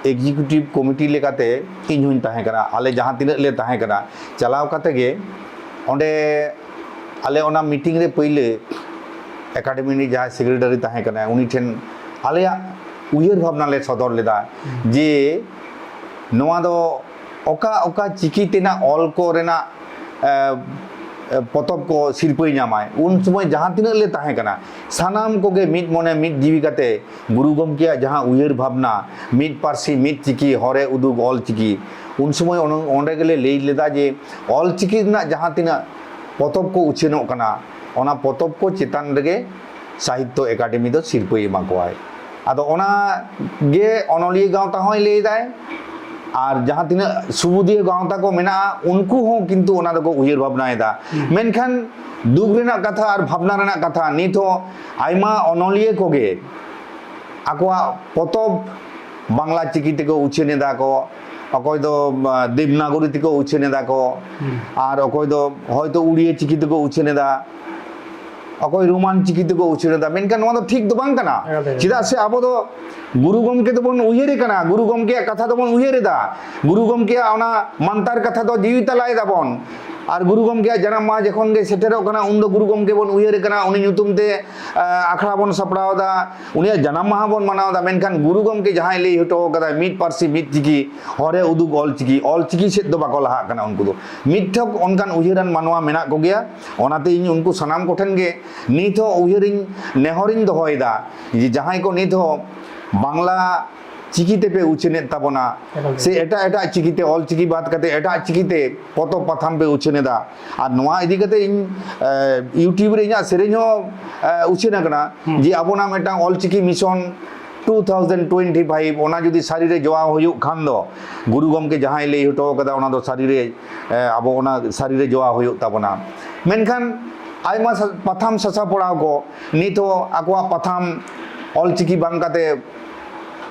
ᱮᱠᱡᱤᱠᱤᱭᱩᱴᱤᱵᱷ ᱠᱚᱢᱤᱴᱤ ᱞᱮᱠᱟᱛᱮ ᱤᱧ ᱦᱚᱧ ᱛᱟᱦᱮᱸ ᱠᱟᱱᱟ᱾ ᱟᱞᱮ ᱡᱟᱦᱟᱸ ᱛᱤᱱᱟᱹᱜ ᱞᱮ ᱛᱟᱦᱮᱸ ᱠᱟᱱᱟ, ᱪᱟᱞᱟᱣ ᱠᱟᱛᱮ ᱜᱮ ᱚᱸᱰᱮ ᱟᱞᱮ ᱚᱱᱟ ᱢᱤᱴᱤᱝ ᱨᱮ ᱯᱟᱹᱭᱞᱟᱹ ᱮᱠᱟᱰᱮᱢᱤ ᱨᱤᱱᱤᱡ ᱡᱟᱦᱟᱸᱭ ᱥᱮᱠᱨᱮᱴᱟᱨᱤ ᱛᱟᱦᱮᱸ ᱠᱟᱱᱟᱭ, ᱩᱱᱤ ᱴᱷᱮᱱ ᱟᱞᱮᱭᱟᱜ ᱩᱭᱦᱟᱹᱨ ᱵᱷᱟᱵᱽᱱᱟ ᱞᱮ ᱥᱚᱫᱚᱨ ᱞᱮᱫᱟ ᱡᱮ ᱱᱚᱣᱟ ᱫᱚ ᱚᱠᱟ ᱚᱠᱟ ᱪᱤᱠᱤ ᱛᱮᱱᱟᱜ ᱚᱞ ᱠᱚ ᱨᱮᱱᱟᱜ, ᱮ, ᱮ, ᱯᱚᱛᱚᱵ ᱠᱚ ᱥᱤᱨᱯᱟᱹᱭ ᱧᱟᱢᱟᱭ᱾ ᱩᱱ ᱥᱚᱢᱚᱭ ᱡᱟᱦᱟᱸ ᱛᱤᱱᱟᱹᱜ ᱞᱮ ᱛᱟᱦᱮᱸ ᱠᱟᱱᱟ, ᱥᱟᱱᱟᱢ ᱠᱚᱜᱮ ᱢᱤᱫ ᱢᱚᱱᱮ ᱢᱤᱫ ᱡᱤᱣᱤ ᱠᱟᱛᱮ ᱜᱩᱨᱩ ᱜᱚᱢᱠᱮᱭᱟᱜ ᱡᱟᱦᱟᱸ ᱩᱭᱦᱟᱹᱨ ᱵᱷᱟᱵᱽᱱᱟ, ᱢᱤᱫ ᱯᱟᱹᱨᱥᱤ ᱢᱤᱫ ᱪᱤᱠᱤ, ᱦᱚᱨᱮ ᱩᱫᱩᱜ ᱚᱞ ᱪᱤᱠᱤ, ᱩᱱ ᱥᱚᱢᱚᱭ ᱚᱱ-, ᱚᱸᱰᱮ ᱜᱮᱞᱮ ᱞᱟᱹᱭ ᱞᱮᱫᱟ ᱡᱮ ᱚᱞ ᱪᱤᱠᱤ ᱨᱮᱱᱟᱜ ᱡᱟᱦᱟᱸ ᱛᱤᱱᱟᱹᱜ ᱯᱚᱛᱚᱵ ᱠᱚ ᱩᱪᱷᱟᱹᱱᱚᱜ ᱠᱟᱱᱟ, ᱚᱱᱟ ᱯᱚᱛᱚᱵ ᱠᱚ ᱪᱮᱛᱟᱱ ᱨᱮᱜᱮ ᱥᱟᱦᱤᱛᱛᱚ ᱮᱠᱟᱰᱮᱢᱤ ᱫᱚ ᱥᱤᱨᱯᱟᱹᱭ ᱮᱢᱟ ᱠᱚᱣᱟᱭ᱾ ᱟᱫᱚ ᱚᱱᱟ ᱜᱮ ᱚᱱᱚᱞᱤᱭᱟᱹ ᱜᱟᱶᱛᱟ ᱦᱚᱸᱭ ᱞᱟᱹᱭ ᱮᱫᱟᱭ, ᱟᱨ ᱡᱟᱦᱟᱸ ᱛᱤᱱᱟᱹᱜ ᱥᱩᱵᱩᱫᱤᱭᱟᱹ ᱜᱟᱶᱛᱟ ᱠᱚ ᱢᱮᱱᱟᱜᱼᱟ, ᱩᱱᱠᱩ ᱦᱚᱸ ᱠᱤᱱᱛᱩ ᱚᱱᱟ ᱫᱚᱠᱚ ᱩᱭᱦᱟᱹᱨ ᱵᱷᱟᱵᱽᱱᱟᱭᱮᱫᱟ᱾ ᱦᱩᱸ᱾ ᱢᱮᱱᱠᱷᱟᱱ ᱫᱩᱠ ᱨᱮᱱᱟᱜ ᱠᱟᱛᱷᱟ ᱟᱨ ᱵᱷᱟᱵᱽᱱᱟ ᱨᱮᱱᱟᱜ ᱠᱟᱛᱷᱟ, ᱱᱤᱛ ᱦᱚᱸ ᱟᱭᱢᱟ ᱚᱱᱚᱞᱤᱭᱟᱹ ᱠᱚᱜᱮ ᱟᱠᱚᱣᱟᱜ ᱯᱚᱛᱚᱵ ᱵᱟᱝᱞᱟ ᱪᱤᱠᱤ ᱛᱮᱠᱚ ᱩᱪᱷᱟᱹᱱ ᱮᱫᱟ ᱠᱚ, ᱚᱠᱚᱭ ᱫᱚ, ᱟ, ᱫᱮᱵᱽᱱᱟᱜᱚᱨᱤ ᱛᱮᱠᱚ ᱩᱪᱷᱟᱹᱱ ᱮᱫᱟ ᱠᱚ, ᱦᱩᱸ᱾ ᱟᱨ ᱚᱠᱚᱭ ᱫᱚ ᱦᱚᱭᱛᱳ ᱩᱲᱤᱭᱟᱹ ᱪᱤᱠᱤ ᱛᱮᱠᱚ ᱩᱪᱷᱟᱹᱱ ᱮᱫᱟ, ᱚᱠᱚᱭ ᱨᱳᱢᱟᱱ ᱪᱤᱠᱤ ᱛᱮᱠᱚ ᱩᱪᱷᱟᱹᱱ ᱮᱫᱟ᱾ ᱢᱮᱱᱠᱷᱟᱱ ᱱᱚᱣᱟ ᱫᱚ ᱴᱷᱤᱠ ᱫᱚ ᱵᱟᱝ ᱠᱟᱱᱟ᱾ ᱮᱠᱟᱞ ᱛᱮ᱾ ᱪᱮᱫᱟᱜ ᱥᱮ ᱟᱵᱚ ᱫᱚ ᱜᱩᱨᱩ ᱜᱚᱢᱠᱮ ᱫᱚᱵᱚᱱ ᱩᱭᱦᱟᱹᱨᱮ ᱠᱟᱱᱟ, ᱜᱩᱨᱩ ᱜᱚᱢᱠᱮᱭᱟᱜ ᱠᱟᱛᱷᱟ ᱫᱚᱵᱚᱱ ᱩᱭᱦᱟᱹᱨ ᱮᱫᱟ, ᱜᱩᱨᱩ ᱜᱚᱢᱠᱮᱭᱟᱜ ᱚᱱᱟ ᱢᱟᱱᱛᱟᱨ ᱠᱟᱛᱷᱟ ᱫᱚ ᱡᱤᱣᱤ ᱛᱟᱞᱟᱭ ᱫᱟᱵᱚᱱ᱾ ᱟᱨ ᱜᱩᱨᱩ ᱜᱚᱢᱠᱮᱭᱟᱜ ᱡᱟᱱᱟᱢ ᱢᱟᱦᱟ ᱡᱚᱠᱷᱚᱱ ᱜᱮ ᱥᱮᱴᱮᱨᱚᱜ ᱠᱟᱱᱟ, ᱩᱱᱫᱚ ᱜᱩᱨᱩ ᱜᱚᱢᱠᱮ ᱵᱚᱱ ᱩᱭᱦᱟᱹᱨᱮ ᱠᱟᱱᱟ, ᱩᱱᱤ ᱧᱩᱛᱩᱢ ᱛᱮ, ᱮ, ᱟᱠᱷᱲᱟ ᱵᱚᱱ ᱥᱟᱯᱲᱟᱣ ᱮᱫᱟ, ᱩᱱᱤᱭᱟᱜ ᱡᱟᱱᱟᱢ ᱢᱟᱦᱟ ᱵᱚᱱ ᱢᱟᱱᱟᱣ ᱮᱫᱟ᱾ ᱢᱮᱱᱠᱷᱟᱱ ᱜᱩᱨᱩ ᱜᱚᱢᱠᱮ ᱡᱟᱦᱟᱸᱭ ᱞᱟᱹᱭ ᱦᱚᱴᱚ ᱠᱟᱫᱟᱭ, ᱢᱤᱫ ᱯᱟᱹᱨᱥᱤ ᱢᱤᱫ ᱪᱤᱠᱤ, ᱦᱚᱨᱮ ᱩᱫᱩᱜ ᱚᱞ ᱪᱤᱠᱤ, ᱚᱞ ᱪᱤᱠᱤ ᱥᱮᱫ ᱫᱚ ᱵᱟᱠᱚ ᱞᱟᱦᱟᱜ ᱠᱟᱱᱟ ᱩᱱᱠᱩ ᱫᱚ᱾ ᱢᱤᱫ ᱴᱷᱚᱠ ᱚᱱᱠᱟᱱ ᱩᱭᱦᱟᱹᱨᱟᱱ ᱢᱟᱱᱣᱟ ᱢᱮᱱᱟᱜ ᱠᱚᱜᱮᱭᱟ᱾ ᱚᱱᱟᱛᱮ ᱤᱧ ᱩᱱᱠᱩ ᱥᱟᱱᱟᱢ ᱠᱚᱴᱷᱮᱱ ᱜᱮ ᱱᱤᱛ ᱦᱚᱸ ᱩᱭᱦᱟᱹᱨᱤᱧ, ᱱᱮᱦᱚᱨᱤᱧ ᱫᱚᱦᱚᱭᱮᱫᱟ ᱡᱮ ᱡᱟᱦᱟᱸᱭ ᱠᱚ ᱱᱤᱛ ᱦᱚᱸ ᱵᱟᱝᱞᱟ ᱪᱤᱠᱤ ᱛᱮᱯᱮ ᱩᱪᱷᱟᱹᱱᱮᱫ ᱛᱟᱵᱚᱱᱟ, ᱮᱠᱟᱞ ᱜᱮ᱾ ᱥᱮ ᱮᱴᱟᱜ ᱮᱴᱟᱜ ᱪᱤᱠᱤ ᱛᱮ, ᱚᱞ ᱪᱤᱠᱤ ᱵᱟᱫ ᱠᱟᱛᱮ ᱮᱴᱟᱜ ᱪᱤᱠᱤ ᱛᱮ ᱯᱚᱛᱚᱵ ᱯᱟᱛᱷᱟᱢ ᱯᱮ ᱩᱪᱷᱟᱹᱱ ᱮᱫᱟ᱾ ᱟᱨ ᱱᱚᱣᱟ ᱤᱫᱤ ᱠᱟᱛᱮ ᱤᱧ, ᱮ, YouTube ᱨᱮ ᱤᱧᱟᱹᱜ ᱥᱮᱨᱮᱧ ᱦᱚᱸ, ᱮ, ᱩᱪᱷᱟᱹᱱ ᱟᱠᱟᱱᱟ, ᱦᱩᱸ᱾ ᱡᱮ ᱟᱵᱚᱱᱟᱜ ᱢᱤᱫᱴᱟᱝ Ol Chiki mission two thousand twenty five, ᱚᱱᱟ ᱡᱩᱫᱤ ᱥᱟᱹᱨᱤ ᱨᱮ ᱡᱚᱣᱟᱣ ᱦᱩᱭᱩᱜ ᱠᱷᱟᱱ ᱫᱚ, ᱜᱩᱨᱩ ᱜᱚᱢᱠᱮ ᱡᱟᱦᱟᱸᱭ ᱞᱟᱹᱭ ᱦᱚᱴᱚ ᱠᱟᱫᱟ, ᱚᱱᱟ ᱫᱚ ᱥᱟᱹᱨᱤ ᱨᱮ, ᱮ, ᱟᱵᱚ ᱚᱱᱟ ᱥᱟᱹᱨᱤ ᱨᱮ ᱡᱚᱣᱟᱣ ᱦᱩᱭᱩᱜ ᱛᱟᱵᱚᱱᱟ᱾ ᱢᱮᱱᱠᱷᱟᱱ ᱟᱭᱢᱟ ᱥᱟ-, ᱯᱟᱛᱷᱟᱢ ᱥᱟᱥᱟᱯᱲᱟᱣ ᱠᱚ ᱱᱤᱛ ᱦᱚᱸ ᱟᱠᱚᱣᱟᱜ ᱯᱟᱛᱷᱟᱢ ᱚᱞ ᱪᱤᱠᱤ ᱵᱟᱝ ᱠᱟᱛᱮ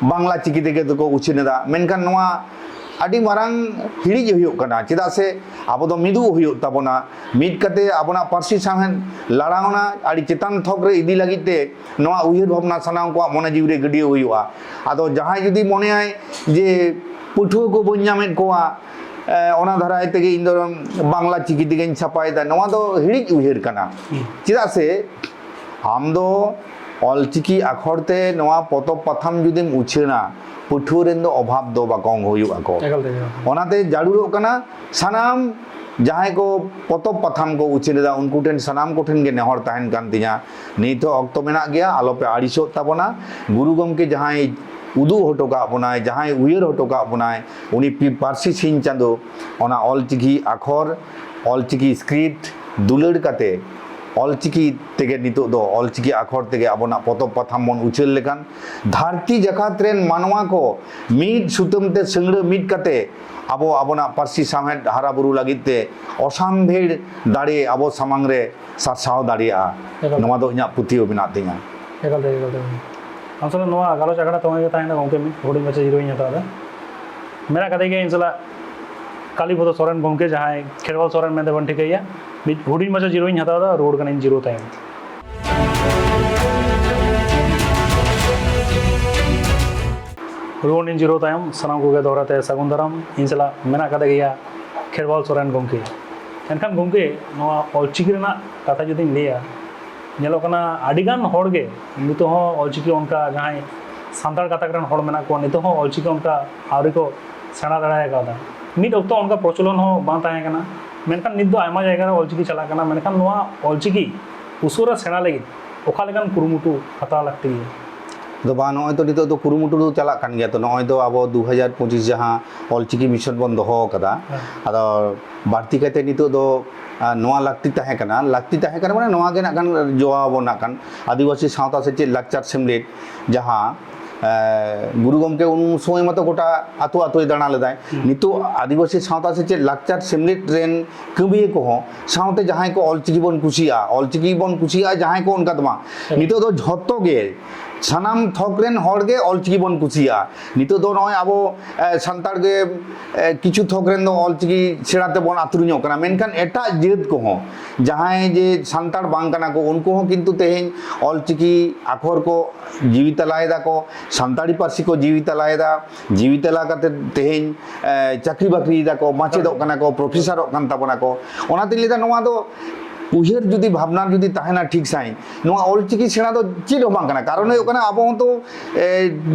ᱵᱟᱝᱞᱟ ᱪᱤᱠᱤ ᱛᱮᱜᱮ ᱫᱚᱠᱚ ᱩᱪᱷᱟᱹᱱ ᱮᱫᱟ᱾ ᱢᱮᱱᱠᱷᱟᱱ ᱱᱚᱣᱟ ᱟᱹᱰᱤ ᱢᱟᱨᱟᱝ ᱦᱤᱲᱤᱡ ᱦᱩᱭᱩᱜ ᱠᱟᱱᱟ᱾ ᱪᱮᱫᱟᱜ ᱥᱮ ᱟᱵᱚ ᱫᱚ ᱢᱤᱫᱚᱜ ᱦᱩᱭᱩᱜ ᱛᱟᱵᱚᱱᱟ, ᱢᱤᱫ ᱠᱟᱛᱮ ᱟᱵᱚᱱᱟᱜ ᱯᱟᱹᱨᱥᱤ ᱥᱟᱶᱦᱮᱫ ᱞᱟᱲᱟᱣᱱᱟ ᱟᱹᱰᱤ ᱪᱮᱛᱟᱱ ᱛᱷᱚᱠ ᱨᱮ ᱤᱫᱤ ᱞᱟᱹᱜᱤᱫ ᱛᱮ ᱱᱚᱣᱟ ᱩᱭᱦᱟᱹᱨ ᱵᱷᱟᱵᱽᱱᱟ ᱥᱟᱱᱟᱢ ᱠᱚᱣᱟᱜ ᱢᱚᱱᱮ ᱡᱤᱣᱤ ᱨᱮ ᱜᱟᱹᱰᱭᱟᱹᱣ ᱦᱩᱭᱩᱜᱼᱟ᱾ ᱟᱫᱚ ᱡᱟᱦᱟᱸᱭ ᱡᱩᱫᱤ ᱢᱚᱱᱮᱭᱟᱭ ᱡᱮ ᱯᱟᱹᱴᱷᱩᱣᱟᱹ ᱠᱚ ᱵᱟᱹᱧ ᱧᱟᱢᱮᱫ ᱠᱚᱣᱟ, ᱮ, ᱚᱱᱟ ᱫᱷᱟᱨᱟᱭ ᱛᱮᱜᱮ ᱤᱧ ᱫᱚ ᱵᱟᱝᱞᱟ ᱪᱤᱠᱤ ᱛᱮᱜᱮᱧ ᱪᱷᱟᱯᱟᱭᱮᱫᱟ, ᱱᱚᱣᱟ ᱫᱚ ᱦᱤᱲᱤᱡ ᱩᱭᱦᱟᱹᱨ ᱠᱟᱱᱟ᱾ ᱦᱩᱸ᱾ ᱪᱮᱫᱟᱜ ᱥᱮ ᱟᱢ ᱫᱚ ᱚᱞᱪᱤᱠᱤ ᱟᱠᱷᱚᱨ ᱛᱮ ᱱᱚᱣᱟ ᱯᱚᱛᱚᱵ ᱯᱟᱛᱷᱟᱢ ᱡᱩᱫᱤᱢ ᱩᱪᱷᱟᱹᱱᱟ, ᱯᱟᱹᱴᱷᱩᱣᱟᱹ ᱨᱮᱱ ᱫᱚ ᱚᱵᱷᱟᱵᱽ ᱫᱚ ᱵᱟᱠᱚ ᱦᱩᱭᱩᱜ ᱟᱠᱚ᱾ ᱮᱠᱟᱞ ᱛᱮᱜᱮ᱾ ᱚᱱᱟᱛᱮ ᱡᱟᱹᱨᱩᱲᱚᱜ ᱠᱟᱱᱟ ᱥᱟᱱᱟᱢ ᱡᱟᱦᱟᱸᱭ ᱠᱚ ᱯᱚᱛᱚᱵ ᱯᱟᱛᱷᱟᱢ ᱠᱚ ᱩᱪᱷᱟᱹᱱ ᱮᱫᱟ, ᱩᱱᱠᱩ ᱴᱷᱮᱱ ᱥᱟᱱᱟᱢ ᱠᱚᱴᱷᱮᱱ ᱜᱮ ᱱᱮᱦᱚᱨ ᱛᱟᱦᱮᱱ ᱠᱟᱱ ᱛᱤᱧᱟ, ᱱᱤᱛ ᱦᱚᱸ ᱚᱠᱛᱚ ᱢᱮᱱᱟᱜ ᱜᱮᱭᱟ, ᱟᱞᱚᱯᱮ ᱟᱹᱲᱤᱥᱚᱜ ᱛᱟᱵᱚᱱᱟ᱾ ᱜᱩᱨᱩ ᱜᱚᱢᱠᱮ ᱡᱟᱦᱟᱸᱭ ᱩᱫᱩᱜ ᱦᱚᱴᱚ ᱠᱟᱜ ᱵᱚᱱᱟᱭ, ᱡᱟᱦᱟᱸᱭ ᱩᱭᱦᱟᱹᱨ ᱦᱚᱴᱚ ᱠᱟᱜ ᱵᱚᱱᱟᱭ, ᱩᱱᱤ ᱯᱤ-, ᱯᱟᱹᱨᱥᱤ ᱥᱤᱧ ᱪᱟᱸᱫᱚ ᱚᱱᱟ ᱚᱞᱪᱤᱠᱤ ᱟᱠᱷᱚᱨ, ᱚᱞᱪᱤᱠᱤ ᱥᱠᱨᱤᱯᱴ ᱫᱩᱞᱟᱹᱲ ᱠᱟᱛᱮ ᱚᱞᱪᱤᱠᱤ ᱛᱮᱜᱮ ᱱᱤᱛᱚᱜ ᱫᱚ ᱚᱞᱪᱤᱠᱤ ᱟᱠᱷᱚᱨ ᱛᱮᱜᱮ ᱟᱵᱚᱱᱟᱜ ᱯᱚᱛᱚᱵ ᱯᱟᱛᱷᱟᱢ ᱵᱚᱱ ᱩᱪᱷᱟᱹᱱ ᱞᱮᱠᱷᱟᱱ ᱫᱷᱟᱹᱨᱛᱤ ᱡᱟᱠᱟᱛ ᱨᱮᱱ ᱢᱟᱱᱣᱟ ᱠᱚ ᱢᱤᱫ ᱥᱩᱛᱟᱹᱢ ᱛᱮ ᱥᱟᱹᱝᱲᱟᱹ ᱢᱤᱫ ᱠᱟᱛᱮ ᱟᱵᱚ ᱟᱵᱚᱱᱟᱜ ᱯᱟᱹᱨᱥᱤ ᱥᱟᱶᱦᱮᱫ ᱦᱟᱨᱟ ᱵᱩᱨᱩ ᱞᱟᱹᱜᱤᱫ ᱛᱮ ᱚᱥᱟᱢᱵᱷᱮᱲ ᱫᱟᱲᱮ ᱟᱵᱚ ᱥᱟᱢᱟᱝ ᱨᱮ ᱥᱟᱨᱥᱟᱣ ᱫᱟᱲᱮᱭᱟᱜᱼᱟ᱾ ᱮᱠᱟᱞ᱾ ᱱᱚᱣᱟ ᱫᱚ ᱤᱧᱟᱹᱜ ᱯᱟᱹᱛᱭᱟᱹᱣ ᱢᱮᱱᱟᱜ ᱛᱤᱧᱟ᱾ ᱮᱠᱟᱞ ᱛᱮ, ᱮᱠᱟᱞ ᱛᱮ᱾ ᱟᱢ ᱥᱟᱞᱟᱜ ᱱᱚᱣᱟ ᱜᱟᱞᱚᱪ ᱟᱠᱷᱲᱟ ᱛᱚᱸᱜᱮ ᱜᱮ ᱛᱟᱦᱮᱱᱟ ᱜᱚᱢᱠᱮ, ᱢᱤᱫ ᱦᱩᱰᱤᱧ ᱢᱟᱪᱷᱟ ᱡᱤᱨᱟᱹᱣ ᱤᱧ ᱦᱟᱛᱟᱣ ᱮᱫᱟ᱾ ᱢᱮᱱᱟᱜ ᱠᱟᱫᱮ ᱜᱮᱭᱟ ᱤᱧ ᱥᱟᱞᱟᱜ ᱠᱟᱞᱤᱯᱚᱫᱚ ᱥᱚᱨᱮᱱ ᱜᱚᱢᱠᱮ, ᱡᱟᱦᱟᱸᱭ ᱠᱷᱮᱨᱣᱟᱞ ᱥᱚᱨᱮᱱ ᱢᱮᱱᱛᱮ ᱵᱚᱱ ᱴᱷᱤᱠᱟᱹᱭᱮᱭᱟ᱾ ᱢᱤᱫ ᱦᱩᱰᱤᱧ ᱢᱟᱪᱷᱟ ᱡᱤᱨᱟᱹᱣ ᱤᱧ ᱦᱟᱛᱟᱣ ᱮᱫᱟ, ᱨᱩᱣᱟᱹᱲ ᱠᱟᱹᱱᱟᱹᱧ ᱡᱤᱨᱟᱹᱣ ᱛᱟᱭᱚᱢ᱾ ᱨᱩᱣᱟᱹᱲ ᱤᱧ ᱡᱤᱨᱟᱹᱣ ᱛᱟᱭᱚᱢ ᱥᱟᱱᱟᱢ ᱠᱚᱜᱮ ᱫᱚᱦᱲᱟ ᱛᱮ ᱥᱟᱹᱜᱩᱱ ᱫᱟᱨᱟᱢ᱾ ᱤᱧ ᱥᱟᱞᱟᱜ ᱢᱮᱱᱟᱜ ᱠᱟᱫᱮ ᱜᱮᱭᱟ ᱠᱷᱮᱨᱣᱟᱞ ᱥᱚᱨᱮᱱ ᱜᱚᱢᱠᱮ᱾ ᱮᱱᱠᱷᱟᱱ ᱜᱚᱢᱠᱮ, ᱱᱚᱣᱟ ᱚᱞᱪᱤᱠᱤ ᱨᱮᱱᱟᱜ ᱠᱟᱛᱷᱟ ᱡᱩᱫᱤᱧ ᱞᱟᱹᱭᱟ, ᱧᱮᱞᱚᱜ ᱠᱟᱱᱟ ᱟᱹᱰᱤᱜᱟᱱ ᱦᱚᱲᱜᱮ ᱱᱤᱛᱚᱜ ᱦᱚᱸ ᱚᱞᱪᱤᱠᱤ ᱚᱱᱠᱟ ᱡᱟᱦᱟᱸᱭ ᱥᱟᱱᱛᱟᱲ ᱜᱟᱛᱟᱠ ᱨᱮᱱ ᱦᱚᱲ ᱢᱮᱱᱟᱜ ᱠᱚᱣᱟ, ᱱᱤᱛᱚᱜ ᱦᱚᱸ ᱚᱞᱪᱤᱠᱤ ᱚᱱᱠᱟ ᱟᱹᱣᱨᱤ ᱠᱚ ᱥᱮᱬᱟ ᱫᱟᱲᱮ ᱟᱠᱟᱫᱟ᱾ ᱢᱤᱫ ᱚᱠᱛᱚ ᱚᱱᱠᱟ ᱯᱨᱚᱪᱚᱞᱚᱱ ᱦᱚᱸ ᱵᱟᱝ ᱛᱟᱦᱮᱸ ᱠᱟᱱᱟ, ᱢᱮᱱᱠᱷᱟᱱ ᱱᱤᱛ ᱫᱚ ᱟᱭᱢᱟ ᱡᱟᱭᱜᱟ ᱨᱮ ᱚᱞᱪᱤᱠᱤ ᱪᱟᱞᱟᱜ ᱠᱟᱱᱟ᱾ ᱢᱮᱱᱠᱷᱟᱱ ᱱᱚᱣᱟ ᱚᱞᱪᱤᱠᱤ ᱩᱥᱟᱹᱨᱟ ᱥᱮᱬᱟ ᱞᱟᱹᱜᱤᱫ ᱚᱠᱟ ᱞᱮᱠᱟᱱ ᱠᱩᱨᱩᱢᱩᱴᱩ ᱦᱟᱛᱟᱣ ᱞᱟᱹᱠᱛᱤ ᱜᱮᱭᱟ? ᱟᱫᱚ ᱵᱟᱝ, ᱱᱚᱜᱼᱚᱭ ᱛᱚ ᱱᱤᱛᱚᱜ ᱫᱚ ᱠᱩᱨᱩᱢᱩᱴᱩ ᱫᱚ ᱪᱟᱞᱟᱜ ᱠᱟᱱ ᱜᱮᱭᱟ᱾ ᱛᱚ ᱱᱚᱜᱼᱚᱭ ᱫᱚ ᱟᱵᱚ ᱫᱩ ᱦᱟᱡᱟᱨ ᱯᱚᱸᱪᱤᱥ ᱡᱟᱦᱟᱸ ᱚᱞᱪᱤᱠᱤ ᱢᱤᱥᱚᱱ ᱵᱚᱱ ᱫᱚᱦᱚ ᱟᱠᱟᱫᱟ, ᱦᱮᱸ᱾ ᱟᱫᱚ ᱵᱟᱹᱲᱛᱤ ᱠᱟᱭᱛᱮ ᱱᱤᱛᱚᱜ ᱫᱚ, ᱟᱨ ᱱᱚᱣᱟ ᱞᱟᱹᱠᱛᱤ ᱛᱟᱦᱮᱸ ᱠᱟᱱᱟ, ᱞᱟᱹᱠᱛᱤ ᱛᱟᱦᱮᱸ ᱠᱟᱱᱟ ᱢᱟᱱᱮ ᱱᱚᱣᱟ ᱜᱮ ᱱᱟᱜ ᱠᱷᱟᱱ ᱡᱚᱣᱟᱣ ᱟᱵᱚᱱ ᱱᱟᱜ ᱠᱷᱟᱱ ᱟᱹᱫᱤᱵᱟᱹᱥᱤ ᱥᱟᱶᱛᱟ ᱥᱮᱪᱮᱫ ᱞᱟᱠᱪᱟᱨ ᱥᱮᱢᱞᱮᱫ, ᱡᱟᱦᱟᱸ, ᱮ, ᱜᱩᱨᱩ ᱜᱚᱢᱠᱮ ᱩᱱ ᱥᱚᱢᱚᱭ ᱢᱟᱛᱚ ᱜᱚᱴᱟ ᱟᱹᱛᱩ ᱟᱹᱛᱩᱭ ᱫᱟᱬᱟ ᱞᱮᱫᱟᱭ᱾ ᱦᱩᱸ᱾ ᱱᱤᱛᱚᱜ ᱟᱹᱫᱤᱵᱟᱹᱥᱤ ᱥᱟᱶᱛᱟ ᱥᱮᱪᱮᱫ ᱞᱟᱠᱪᱟᱨ ᱥᱮᱢᱞᱮᱫ ᱨᱮᱱ ᱠᱟᱹᱢᱤᱭᱟᱹ ᱠᱚᱦᱚᱸ ᱥᱟᱶᱛᱮ ᱡᱟᱦᱟᱸᱭ ᱠᱚ ᱚᱞᱪᱤᱠᱤ ᱵᱚᱱ ᱠᱩᱥᱤᱭᱟᱜᱼᱟ, ᱚᱞᱪᱤᱠᱤ ᱵᱚᱱ ᱠᱩᱥᱤᱭᱟᱜᱼᱟ ᱡᱟᱦᱟᱸᱭ ᱠᱚ, ᱚᱱᱠᱟ ᱫᱚ ᱵᱟᱝ᱾ ᱦᱩᱸ᱾ ᱱᱤᱛᱚᱜ ᱫᱚ ᱡᱷᱚᱛᱚ ᱜᱮ ᱥᱟᱱᱟᱢ ᱛᱷᱚᱠ ᱨᱮᱱ ᱦᱚᱲ ᱜᱮ ᱚᱞᱪᱤᱠᱤ ᱵᱚᱱ ᱠᱩᱥᱤᱭᱟᱜᱼᱟ᱾ ᱱᱤᱛᱚᱜ ᱫᱚ ᱱᱚᱜᱼᱚᱭ ᱟᱵᱚ, ᱮ, ᱥᱟᱱᱛᱟᱲ ᱜᱮ, ᱮ, ᱠᱤᱪᱷᱩ ᱛᱷᱚᱠ ᱨᱮᱱ ᱫᱚ ᱚᱞᱪᱤᱠᱤ ᱥᱮᱬᱟ ᱛᱮᱵᱚᱱ ᱟᱹᱛᱨᱩᱧᱚᱜ ᱠᱟᱱᱟ, ᱢᱮᱱᱠᱷᱟᱱ ᱮᱴᱟᱜ ᱡᱟᱹᱛ ᱠᱚᱦᱚᱸ, ᱡᱟᱦᱟᱸᱭ ᱡᱮ ᱥᱟᱱᱛᱟᱲ ᱵᱟᱝ ᱠᱟᱱᱟ ᱠᱚ, ᱩᱱᱠᱩ ᱦᱚᱸ ᱠᱤᱱᱛᱩ ᱛᱮᱦᱮᱧ ᱚᱞᱪᱤᱠᱤ ᱟᱠᱷᱚᱨ ᱠᱚ ᱡᱤᱣᱤ ᱛᱟᱞᱟᱭᱮᱫᱟ ᱠᱚ, ᱥᱟᱱᱛᱟᱲᱤ ᱯᱟᱹᱨᱥᱤ ᱠᱚ ᱡᱤᱣᱤ ᱛᱟᱞᱟᱭᱮᱫᱟ, ᱡᱤᱣᱤ ᱛᱟᱞᱟ ᱠᱟᱛᱮ ᱛᱮᱦᱮᱧ, ᱮ, ᱪᱟᱹᱠᱨᱤ ᱵᱟᱹᱠᱨᱤᱭᱮᱫᱟ ᱠᱚ, ᱢᱟᱪᱮᱫᱚᱜ ᱠᱟᱱᱟ ᱠᱚ, ᱯᱨᱚᱯᱷᱮᱥᱚᱨᱚᱜ ᱠᱟᱱ ᱛᱟᱵᱚᱱᱟ ᱠᱚ᱾ ᱚᱱᱟᱛᱤᱧ ᱞᱟᱹᱭᱫᱟ, ᱱᱚᱣᱟ ᱫᱚ ᱩᱭᱦᱟᱹᱨ ᱡᱩᱫᱤ, ᱵᱷᱟᱵᱽᱱᱟ ᱡᱩᱫᱤ ᱛᱟᱦᱮᱱᱟ ᱴᱷᱤᱠ ᱥᱟᱺᱦᱤᱡ, ᱱᱚᱣᱟ ᱚᱞᱪᱤᱠᱤ ᱥᱮᱬᱟ ᱫᱚ ᱪᱮᱫ ᱦᱚᱸ ᱵᱟᱝ ᱠᱟᱱᱟ᱾ ᱠᱟᱨᱚᱱ ᱦᱩᱭᱩᱜ ᱠᱟᱱᱟ, ᱟᱵᱚ ᱦᱚᱸᱛᱚ, ᱮ,